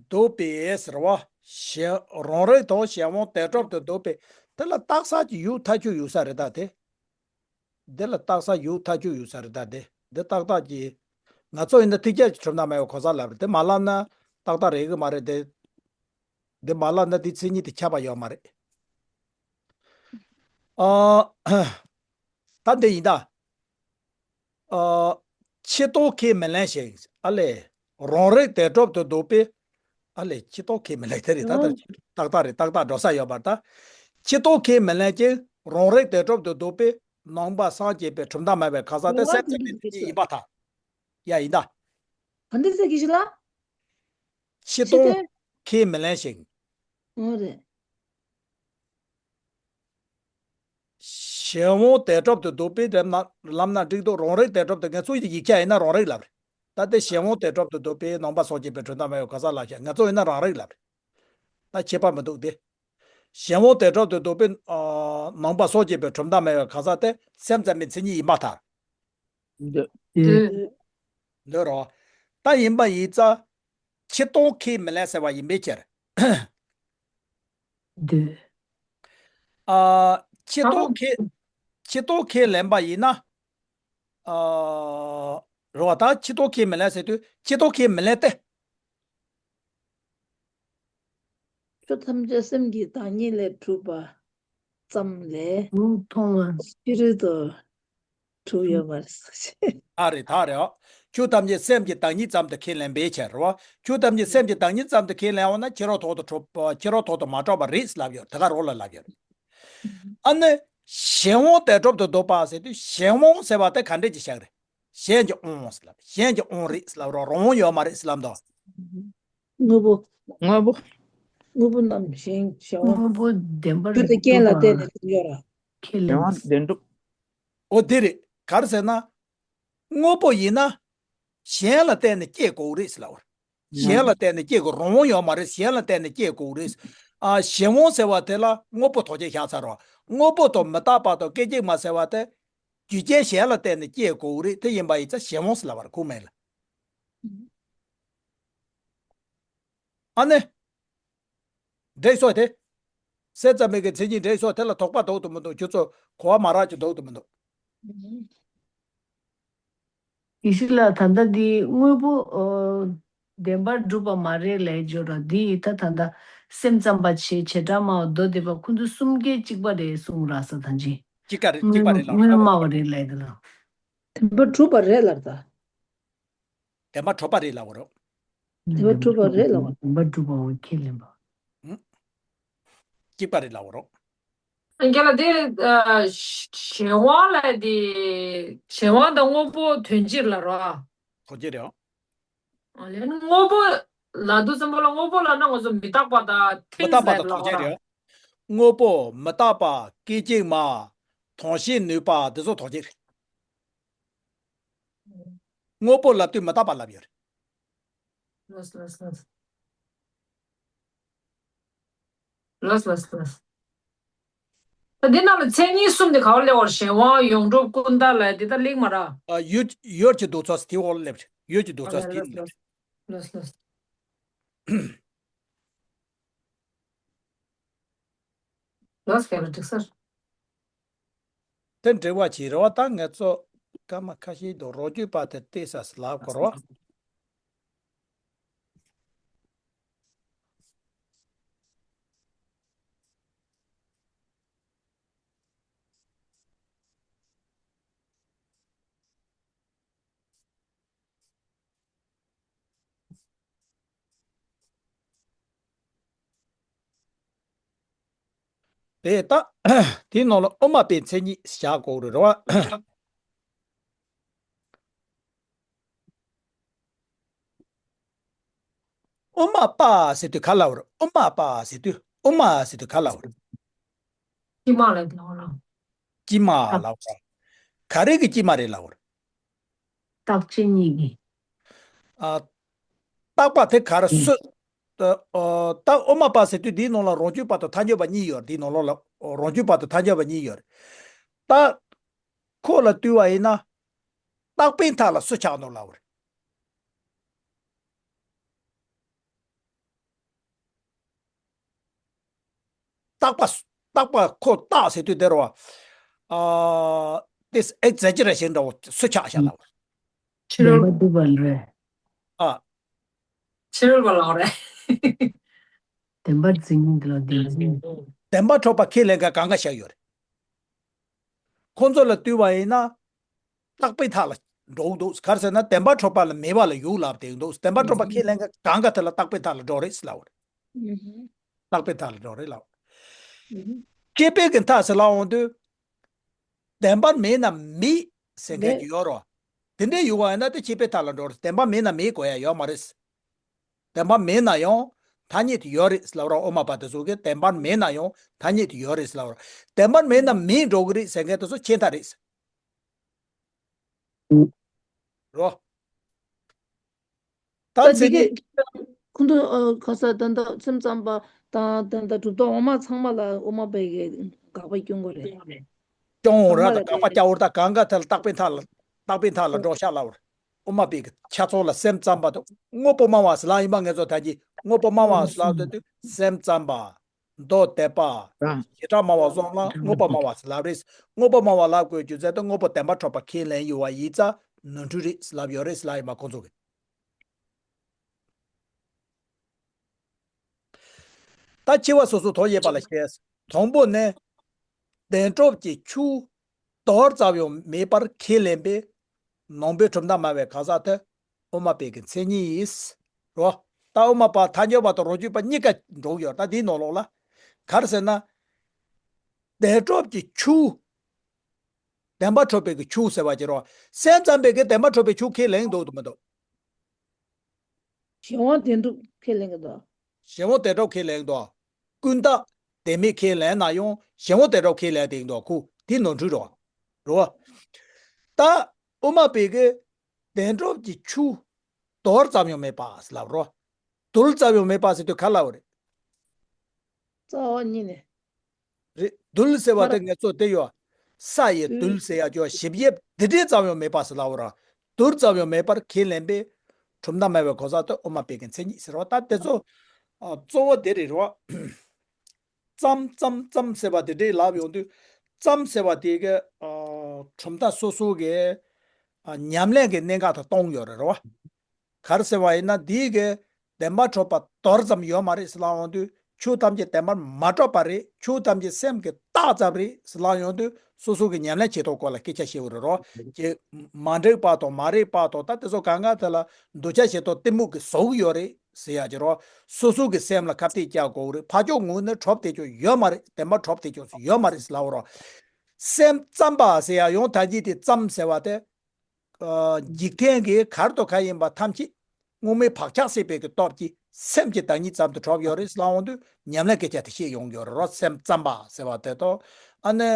འདོད་པའི་ཟེར་བ། གཞན། རང་རིག་དང་གཞན་དབང་དོན་གྲུབ་ཏུ་འདོད་པའི། དེ་ལ་རྟགས་གསལ་གྱི་ཡུལ་ཐག་ཆོད་ཡོད་ས་རེད་ད་དེ། འདི་ལ་རྟགས་གསལ་ཡུལ་ཐག་ཆོད་ཡོད་ས་རེད་ད་དེ། འདི་ཏག་ཏག་གི། ང་ཚོ་ཡིན་ན་ཐེག་ཆད་ཀྱི་གྲུབ་མཐའ་སྨྲ་བའི་གང་ཟག་ལབ་རེད། དེ་མ་ལབ་ན་ཏག་ཏག་རེད་གི་མ་རེད་དེ། འདི་མ་ལབ་ན་འདི་མཚན་ཉིད་དེ་ཁྱབ་པ་ཡོད་མ་རེད། ཨ། ད་འདི་ཡིན་ད། ཨ། ཕྱི་དོན་ཁས་མི་ལེན་ཞིང་། ཨ་ལས། རང་རིག་དོན་གྲུབ་ཏུ་འདོད་པའི། ཨ་ལས། ཕྱི་དོན་ཁས་མི་ལེན། དེ་རེད་ད། ཨོ། ཏག་ཏག་རེད། ཏག་ཏག་འགྲོ་ས་ཡོད་པ་རེད་ད། ཕྱི་དོན་ཁས་མི་ལེན་ཅིང་རང་རིག་དོན་གྲུབ་ཏུ་འདོད་པའི་ནང་པ་སངས་རྒྱས་པའི་གྲུབ་མཐའ་སྨྲ་བའི་གང་ཟག་དེ་སེམས་ཙམ་པའི་མཚན་ཉིད་ཡིན་པར་ཐལ། ཡ་ཡིན་ད། ག་འདི་ཟེར་གི་ཞིག་ལ། ཕྱི་ཕྱི་དོན་དོན། ཁས་མི་ལེན་ཞིང་། ཨོ་རེད། གཞན་དབང་དོན་གྲུབ་ཏུ་འདོད་པའི་ལམ་ན་ལམ་ན་འགྲིག་འདུག་རང་རིག་དོན་གྲུབ་ཏུ། ང་ཚོ་ཡི་ཡིག་ཆ་ཡིན་ན་རང་རིག་ལབ་རེད། ད་ལྟའི་གཞན་དབང་དོན་གྲུབ་ཏུ་འདོད་པའི་ནང་པ་སངས་རྒྱས་པའི་གྲུབ་མཐའ་སྨྲ་བའི་གང་ཟག་ལབ་ཤག་ང་ཚོ་ཡིན་ན་རང་རིག་ལབ་རེད། ད་ཁྱད་པར་མི་འདུག་སྟེ། གཞན་དབང་དོན་གྲུབ་ཏུ་འདོད་པའི། ཨ། ནང་པ་སངས་རྒྱས་པའི་གྲུབ་མཐའ་སྨྲ་བའི་གང་ཟག་དེ་སེམས་ཙམ་པའི་མཚན་ཉིད་ཡིན་པར་ཐལ། འདོད། འདོད། འདོད་རོ། ད་ཡིན་པ་ཡིན་ཙང་། ཕྱི་དོན་ཁས་མི་ལེན་ཟེར་བ་ཡིན་པའི་ཕྱིར། འདོད། ཨ། ཕྱི་དོན་ཁས། ཕྱི་དོན་ཁས་ལེན་པ་ཡིན་ན། ཨ། རེད་བ། ད་ཕྱི་དོན་ཁས་མི་ལེན་ཟེར་དུས་ཕྱི་དོན་ཁས་མི་ལེན་ཏེ། ཆོས་ཐམས་ཅད་སེམས་ཀྱི་བདག་ཉིད་ལས་གྲུབ་པ་ཙམ་ལས། མཐོང་བ། ཕྱི་རོལ་དུ་གྲུབ་ཡོད་མ་རེད་ཟེར། ད་རེད་ད་རེད། ཨོ། ཆོས་ཐམས་ཅད་སེམས་ཀྱི་བདག་ཉིད་ཙམ་དུ་ཁས་ལེན་པའི་ཕྱིར་རོ། ཆོས་ཐམས་ཅད་སེམས་ཀྱི་བདག་ཉིད་ཙམ་དུ་ཁས་ལེན་པ་ན་ཕྱི་རོལ་ཐོག་ཏུ་གྲུབ་ཕྱི་རོལ་ཐོག་ཏུ་མ་གྲུབ་པ་རེད་ལབ་ཡོད། དེ་ག་རོ་ལ་ལབ་ཡོད། ཨ་ནི། གཞན་དབང་དོན་གྲུབ་ཏུ་འདོད་པ་ཟེར་དུས་གཞན་དབང་ཟེར་བ་དེ་ག་འདྲས་ཀྱི་བཞག་རེད། གཞན་གྱི་དབང་ཟེར་ལབ། གཞན་གྱི་དབང་རེད་ཟེར་ལབ་རོ། རང་དབང་ཡོད་མ་རེད་ཟེར་ལབ་འདུག། དངོས་པོ། དངོས་པོ། དངོས་པོ་རྣམས་གཞན་གཞན་དབང་། དངོས་པོ་བདེན་པར་རྒྱུ་དང་རྐྱེན་ལ་བརྟེན་ནས་བྱུང་ཡོད་ར། ཁས་ལེན། གཞན་དབང་བདེན་གྲུབ། འོ་དེ་རེད། ག་རེ་ཟེར་ན། དངོས་པོ་ཡིན་ན། གཞན་ལ་བརྟེན་ནས་སྐྱེ་དགོས་རེད་ཟེར་ལབ། གཞན་ལ་བརྟེན་ནས་སྐྱེ་དགོས། རང་དབང་ཡོད་མ་རེད། གཞན་ལ་བརྟེན་ནས་སྐྱེ་དགོས་རེད། ཨ། གཞན་དབང་ཟེར་བ་དེ་ལ་དངོས་པོ་ཐོགས་ཅན་བཞག་ཚར་རོ། དངོས་པོ་དང་མི་རྟག་པ་དང་སྐད་ཅིག་མ་ཟེར་བ་དེ། རྒྱུ་རྐྱེན་གཞན་ལ་བརྟེན་ནས་སྐྱེ་དགོས་རེད། དེ་ཡིན་པ་ཡིན་ཙང་གཞན་དབང་ཟེར་ལབ་པ་རེད། ཁུངས་མེད་ལ། ཨ་ནི། འགྲིག་སོང་དེ། སེམས་ཙམ་པའི་གི་མཚན་ཉིད་འགྲིག་སོང་། དེ་ལ་དོགས་པ་འདུག་ཏུ་མི་འདུག། ཁྱོད་ཚོ་གོ་བ་མ་རག་རྒྱུ་འདུག་ཏུ་མི་འདུག། ཡེ་ཤེས་ལགས། ད་ལྟ་འདི་དངོས་པོ། ཨོ། བདེན་པར་གྲུབ་པ་མ་རེད་ལབ་ཡོད་ར། འདི་ད་ད་ལྟ་སེམས་ཙམ་པ་བྱས། བྱེ་བྲག་སྨྲ་བ་མདོ་སྡེ་པ། ཁོ་ཚོ་གསུམ་ཀའི་གཅིག་པ་རེད་གསུངས་ར་ས་ད་ཅི། གཅིག་ཀ་རེད། གཅིག་པ་རེད་ལ། དངོས་སྨྲ་བ་རེད་ལབ་ཡོད་ལ། བདེན་པར་གྲུབ་པ་རེད་ལབ་ད། བདེན་པར་གྲུབ་པ་རེད་ལབ་རོ། བདེན་པར་གྲུབ་པ་རེད་ལབ། བདེན་པར་གྲུབ་པ་འོ་ཁས་ལེན་པ། ཨུ། གཅིག་པ་རེད་ལབ་རོ། རྒན་ལགས་དེ། ཨ། གཞན་དབང་ལ་དེ། གཞན་དབང་དང་དངོས་པོ་དོན་སྤྱིར་ལ་རོ། དོན་སྤྱིར་རེད། ཨ་ལས་ནི་དངོས་པོ་ལབ་དུས་ཙམ་པ་ལ། དངོས་པོ་ལབ་ན་ང་ཚོ་མི་རྟག་པ་དང་མི་ཐིམ་རྟག་པ་ཟེར་དང་ལབ་དོན་སྤྱིར་རོ། རེད། དངོས་པོ། མི་རྟག་པ། སྐད་ཅིག་མ། དོན་བྱེད་ནུས་པ། དེ་ཚོ་དོན་སྤྱིར། དངོས་པོ་ལབ་དུས་མི་རྟག་པ་ལབ་ཡོད་རེད། ལགས་ལགས་ལགས། ལགས་ལགས་ལགས། ད་འདི་ནང་ལ་མཚན་ཉིད་གསུམ་དེ་ག་པར་སླེབས་པ་རེད། གཞན་དབང་། ཡོངས་གྲུབ། ཀུན་བཏགས་ལབ་དེ་ད་སླེབས་མ་རེད། ཨ། ཡུལ་ཡུལ་གྱི་ལྡོག་ཕྱོགས་དེའི་འོག་ལ་སླེབས་རེད། ཡུལ་གྱི་ལྡོག་ཕྱོགས་དེའི་ལ་སླེབས་རེད། ལགས་ལགས། ལགས་ལགས། དེ་འདྲ་བ་ཅིག་རེད་པ། ད་ང་ཚོ་སྐར་མ་ཁ་ཤས་འདུག། རང་རྒྱུད་པ་དེ་བལྟས་ས་ལབ་དགོས་རེད་པ། དེ་ལྟ། དེའི་ནང་ལ་དབུ་མ་པའི་མཚན་ཉིད་བཞག་དགོས་རེད་པ། དབུ་མ་པ་ཟེར་དུས་ག་ལབ་རེད། དབུ་མ་པ་ཟེར་དུས། དབུ་མ་ཟེར་དུས་ག་ལབ་རེད། དཀྱིལ་མ་ལ་ལབ་རེད། དཀྱིལ་མ་ལབ་རེད། ག་རེ་གི་དཀྱིལ་མ་རེད་ལབ་རེད། རྟག་ཆད་གཉིས་ཀྱི། ཨ། རྟག་པ་དེ་ག་རེ་སུ། ཨ། ད་དབུ་མ་པ་ཟེར་དུས་འདིའི་ནང་ལ་རང་རྒྱུད་པ་དང་ཐལ་འགྱུར་བ་གཉིས་ཡོད་རེད། འདིའི་ནང་ལོགས་ལ་རང་རྒྱུད་པ་དང་ཐལ་འགྱུར་བ་གཉིས་ཡོད་རེད། ད་ཁོ་ལ་བསྟུན་པ་ཡིན་ན། རྟག་པའི་མཐའ་ལ་སུ་ཆགས་འདུག་ལབ་རེད། རྟག་པ། རྟག་པ་ཁོ་རྟག་ཟེར་དུས་དེ་རེད་པ། ཨ། དེ་exaggeration་འདྲ་བོ་སུ་ཆགས་ཤག་ལབ། ཕྱི་རོལ་པ་འདུག་པ་རེད། ཨ། ཕྱི་རོལ་པ་ལབ་རེད། བདེན་པར་འཛིན་མཁན་དེ་ལ་བདེན་འཛིན། བདེན་པར་གྲུབ་པ་ཁས་ལེན་མཁན་གང་ག་ཞིག་ཡོད་རེད། ཁོང་ཚོ་ལ་བསྟུན་པ་ཡིན་ན། རྟག་པའི་མཐའ་ལ་འགྲོ་གི་འདུག། ག་རེ་ཟེར་ན་བདེན་པར་གྲུབ་པ་ལ་མེད་པ་ལ་ཡུག་ལབ་བསྡད་ཀྱི་འདུག། བདེན་པར་གྲུབ་པ་ཁས་ལེན་མཁན་གང་ག་དེ་ལ་རྟག་པའི་མཐའ་ལ་འགྲོ་རེད་ཟེར་ལབ་པ་རེད། རྟག་པའི་མཐའ་ལ་འགྲོ་རེད་ལབ། ཤེས་པའི་གི་མཐའ་ཟེར་ལབ་འོང་དུས། བདེན་པར་མེད་ན་མེད་ཟེར་མཁན་གྱི་ཡོད་རེད་པ། དེ་འདྲའི་ཡུག་པ་ཡིན་ན་དེ་ཤེས་པའི་མཐའ་ལ་འགྲོ་རེད། བདེན་པ་མེད་ན་མེད་དགོས་ཡ་ཡོད་མ་རེད། བདེན་པ་མེད་ན་ཡང་ཐ་སྙད་དུ་ཡོད་རེད་ཟེར་ལབ་རེད། དབུ་མ་པ་དེ་ཚོ་གིས་བདེན་པ་མེད་ན་ཡང་ཐ་སྙད་དུ་ཡོད་རེད་ཟེར་ལབ་རེད། བདེན་པ་མེད་ན་མེད་འགྲོ་གི་རེད་ཟེར་མཁན་དེ་ཚོ་ཆད་མཐའ་རེད་ཟེར། རོ། ད་ད་འདི་མཚན་ཉིད། གི་ཁོང་ཚོ། ཨ། ག་ས་ད་ལྟ་སེམས་ཙམ་པ་དང་ད་ལྟ་གྲུབ་མཐའ་འོག་མ་ཚང་མ་ལ་དབུ་མ་པའི་གི་དགག་པ་སྐྱོན་དགོས་རེད། སྐྱོན་འོང་ར། ཚང་མ་ད་ལ་དགག་པ་རེད། སྐྱོན་འོང་ར། ད་གང་ག་དེ་ལ་རྟག་པའི་མཐའ་ལ། རྟག་པའི་མཐའ་ལ་འགྲོ་ཤག་ལབ་པ་རེད། དབུ་མ་པའི་གི་ཆ་ཚང་ལ་སེམས་ཙམ་པ་དང་དངོས་པོ་སྨྲ་བ་ཟེར་ལབ་ཡིན་པ། ང་ཚོ་ད་གིན་དངོས་པོ་སྨྲ་བ་ཟེར་ལབ་དུས་སེམས་ཙམ་པ། མདོ་སྡེ་པ། རང་། བྱེ་བྲག་སྨྲ་བ་སོགས་ལ་དངོས་པོ་སྨྲ་བ་ཟེར་ལབ་རེད། དངོས་པོ་སྨྲ་བ་ལབ་དགོས་རྒྱུ་མཚན་དེ་དངོས་པོ་བདེན་པར་གྲུབ་པ་ཁས་ལེན་ཡོད་པ་ཡིན་ཙང་ནོར་འཁྲུལ་རེད་ཟེར་ལབ་ཡོད་རེད་ཟེར་ལབ་ཡིན་པ་ཁོང་ཚོ་གིས། ད་འཆི་བ་སོ་སོ་དོན་ཡོད་པ་ལ་བཤད། དང་པོ་ནི། བདེན་གྲུབ་ཀྱི་ཆོས་དོར་ཙམ་ཡང་མེད་པར་ཁས་ལེན་པའི་ནང་པའི་གྲུབ་མཐའ་སྨྲ་བའི་གང་ཟག་དེ་དབུ་མ་པའི་གི་མཚན་ཉིད་ཡིན། རོ། ད་དབུ་མ་པ་ཐལ་འགྱུར་བ་དང་རང་རྒྱུད་པ་གཉིས་ཀ་འགྲོ་གི་ཡོད། ད་འདིའི་ནང་ལོགས་ལ། ག་རེ་ཟེར་ན། བདེན་གྲུབ་ཀྱི་ཆོས། བདེན་པ་འཁྲུལ་པའི་གི་ཆོས་ཟེར་བ་ཅི་རོ། སེམས་ཙམ་པའི་གི་བདེན་པ་འཁྲུལ་པའི་ཆོས་ཁས་ལེན་འདུག་དུ་མི་འདུག་གཞན་དབང་བདེན་གྲུབ་ཁས་ལེན་གི་འདུག་གཞན་དབང་བདེན་གྲུབ་ཁས་ལེན་འདུག་ཀུན་བཏགས་བདེན་མེད་ཁས་ལེན་ན་ཡང་གཞན་དབང་བདེན་གྲུབ་ཁས་ལེན་དེ་འདུག་ཁོ་དེ་ནོར་འཁྲུལ་རོ། རོ། ད་དབུ་མ་པའི་གི་བདེན་གྲུབ་ཀྱི་ཆོས་དོར་ཙམ་ཡང་མེད་པ་ཟེར་ལབ་རོ། དོར་ཙམ་ཡང་མེད་པ་ཟེར་དུས་ག་ལབ་རེད། རྩ་བ་ཉིད་ནས། རེད། དོར་ཟེར་བ་དེ་ངེད་ཚོ་དེ་ཡོད། ས་ཡི་དོར་ཟེར་ཡ་ཅོ་ཞིབ་དབྱིབས་དེ་འདྲའི་ཙམ་ཡང་མེད་པ་ཟེར་ལབ་ར། དོར་ཙམ་ཡང་མེད་པར་ཁས་ལེན་པའི་གྲུབ་མཐའ་སྨྲ་བའི་གང་ཟག་དེ་དབུ་མ་པའི་གི་མཚན་ཉིད་ཟེར་བ། ད་དེ་ཚོ་ཨ་གཙོ་བོ་དེ་རེད་རོ། ཙམ་ཙམ་ཙམ་ཟེར་བ་དེ་འདྲའི་ལབ་ཡོང་དུས། ཙམ་ཟེར་བ་དེ་གི་ཨ་གྲུབ་མཐའ་སོ་སོ་གི་ཨ་ཉམས་ལེན་གི་གནད་འགག་དང་སྟོང་ཡོད་རེད་རོ། ག་རེ་ཟེར་བ་ཡིན་ན་འདིའི་གི་བདེན་པ་འཁྲུལ་པ་དོར་ཙམ་ཡོད་མ་རེད་ཟེར་ལབ་ཡོང་དུས། ཆོས་ཐམས་ཅད་བདེན་པར་མ་གྲུབ་པ་རེད། ཆོས་ཐམས་ཅད་སེམས་ཀྱིས་བཏགས་ཙམ་རེད་ཟེར་ལབ་ཡོང་དུས། སོ་སོ་གི་ཉམས་ལེན་བྱེད་སྟངས་སྐོར་ལ་སྐད་ཆ་བཤད་དགོས་རེད་རོ། ཀྱི་མ་འགྲིག་པ་དང་མ་རིག་པ་དང་ད་དེ་ཚོ་གང་ག་དེ་ལ་འདོད་ཆགས་ཞེ་སྡང་གཏི་མུག་གིས་བཟོ་གི་ཡོད་རེད་ཟེར་ཡ་ཅི་རོ། སོ་སོ་གི་སེམས་ལ་ཁ་གཏད་བཅག་དགོས་རེད། ཕར་ཕྱོགས་ངོས་ནས་གྲུབ་བསྡད་ཀྱང་ཡོད་མ་རེད། བདེན་པ་གྲུབ་བསྡད་ཀྱང་ཡོད་མ་རེད་ཟེར་ལབ་རོ། སེམས་ཙམ་པ་ཟེར་ཡ་ཡང་ད་གིན་དེ་ཙམ་ཟེར་བ་དེ། ཨ་འཇིག་རྟེན་གྱི་གར་དང་གར་ཡིན་པ་ཐམས་ཅད་དངོས་མེད་བག་ཆགས་སྲིད་པའི་གི་སྟོབས་ཀྱིས་སེམས་ཀྱི་བདག་ཉིད་ཙམ་དུ་གྲུབ་ཡོད་རེད་ལབ་འོང་དུས། ཉམས་ལེན་སྐད་ཆ་དེ་བཤད་ཡོང་གི་ཡོད་རེད་རོ། སེམས་ཙམ་པ་ཟེར་བ་དེ་དང་། ཨ་ནི་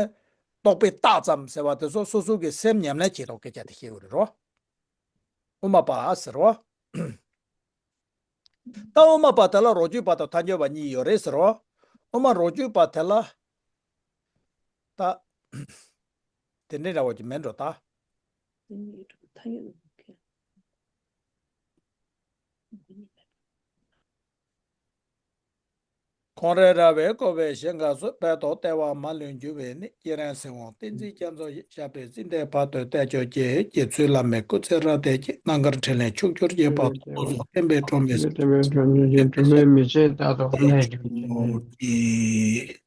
རྟོག་པས་བཏགས་ཙམ་ཟེར་བ་དེ་ཚོ་སོ་སོ་གི་སེམས་ཉམས་ལེན་བྱེད་སྟངས་སྐད་ཆ་དེ་བཤད་ཡོད་རེད་རོ། དབུ་མ་པ་ཟེར་རོ། ད་དབུ་མ་པ་དེ་ལ་རང་རྒྱུད་པ་དང་ཐལ་འགྱུར་བ་གཉིས་ཡོད་རེད་ཟེར་རོ། དབུ་མ་རང་རྒྱུད་པ་དེ་ལ། ད། དེ་འདྲའི་འདྲ་བོ་ཅིག་མེད་འགྲོ་ད། དེ་ནི་ཐ་སྙད་ཀྱི་ཁོང་རེ་ར་བས་བསྐོར་བའི་ཞིང་ཁམས་སུ། དཔལ་དང་ལྟེ་བ་མ་ལུས་འགྱུར་བའི་གནས། སྐྱེས་རབས་སྲིད་དབང་ཏིང་འཛིན་རྒྱ་མཚོ་ཡི། ཞབས་པད་སྲིད་མཐའི་བར་དུ་གཏད་གྱུར་ཅིག་རྗེ་བཙུན་བླ་མའི་སྐུ་ཚེ་རབ་བརྟན་ཅིག་རྣམ་དཀར་ཕྲིན་ལས་ཕྱོགས་བཅུར་རྒྱས་པ་དང་། སྐུ་གསུང་བསྟན་པའི་སྒྲོན་མེ་སྲིད་པའི་སྒྲོན་མེ་བཞིན་དུ་མེད་མི་ཕྱེད་དག་ཏུ་གནས་གྱུར་ཅིག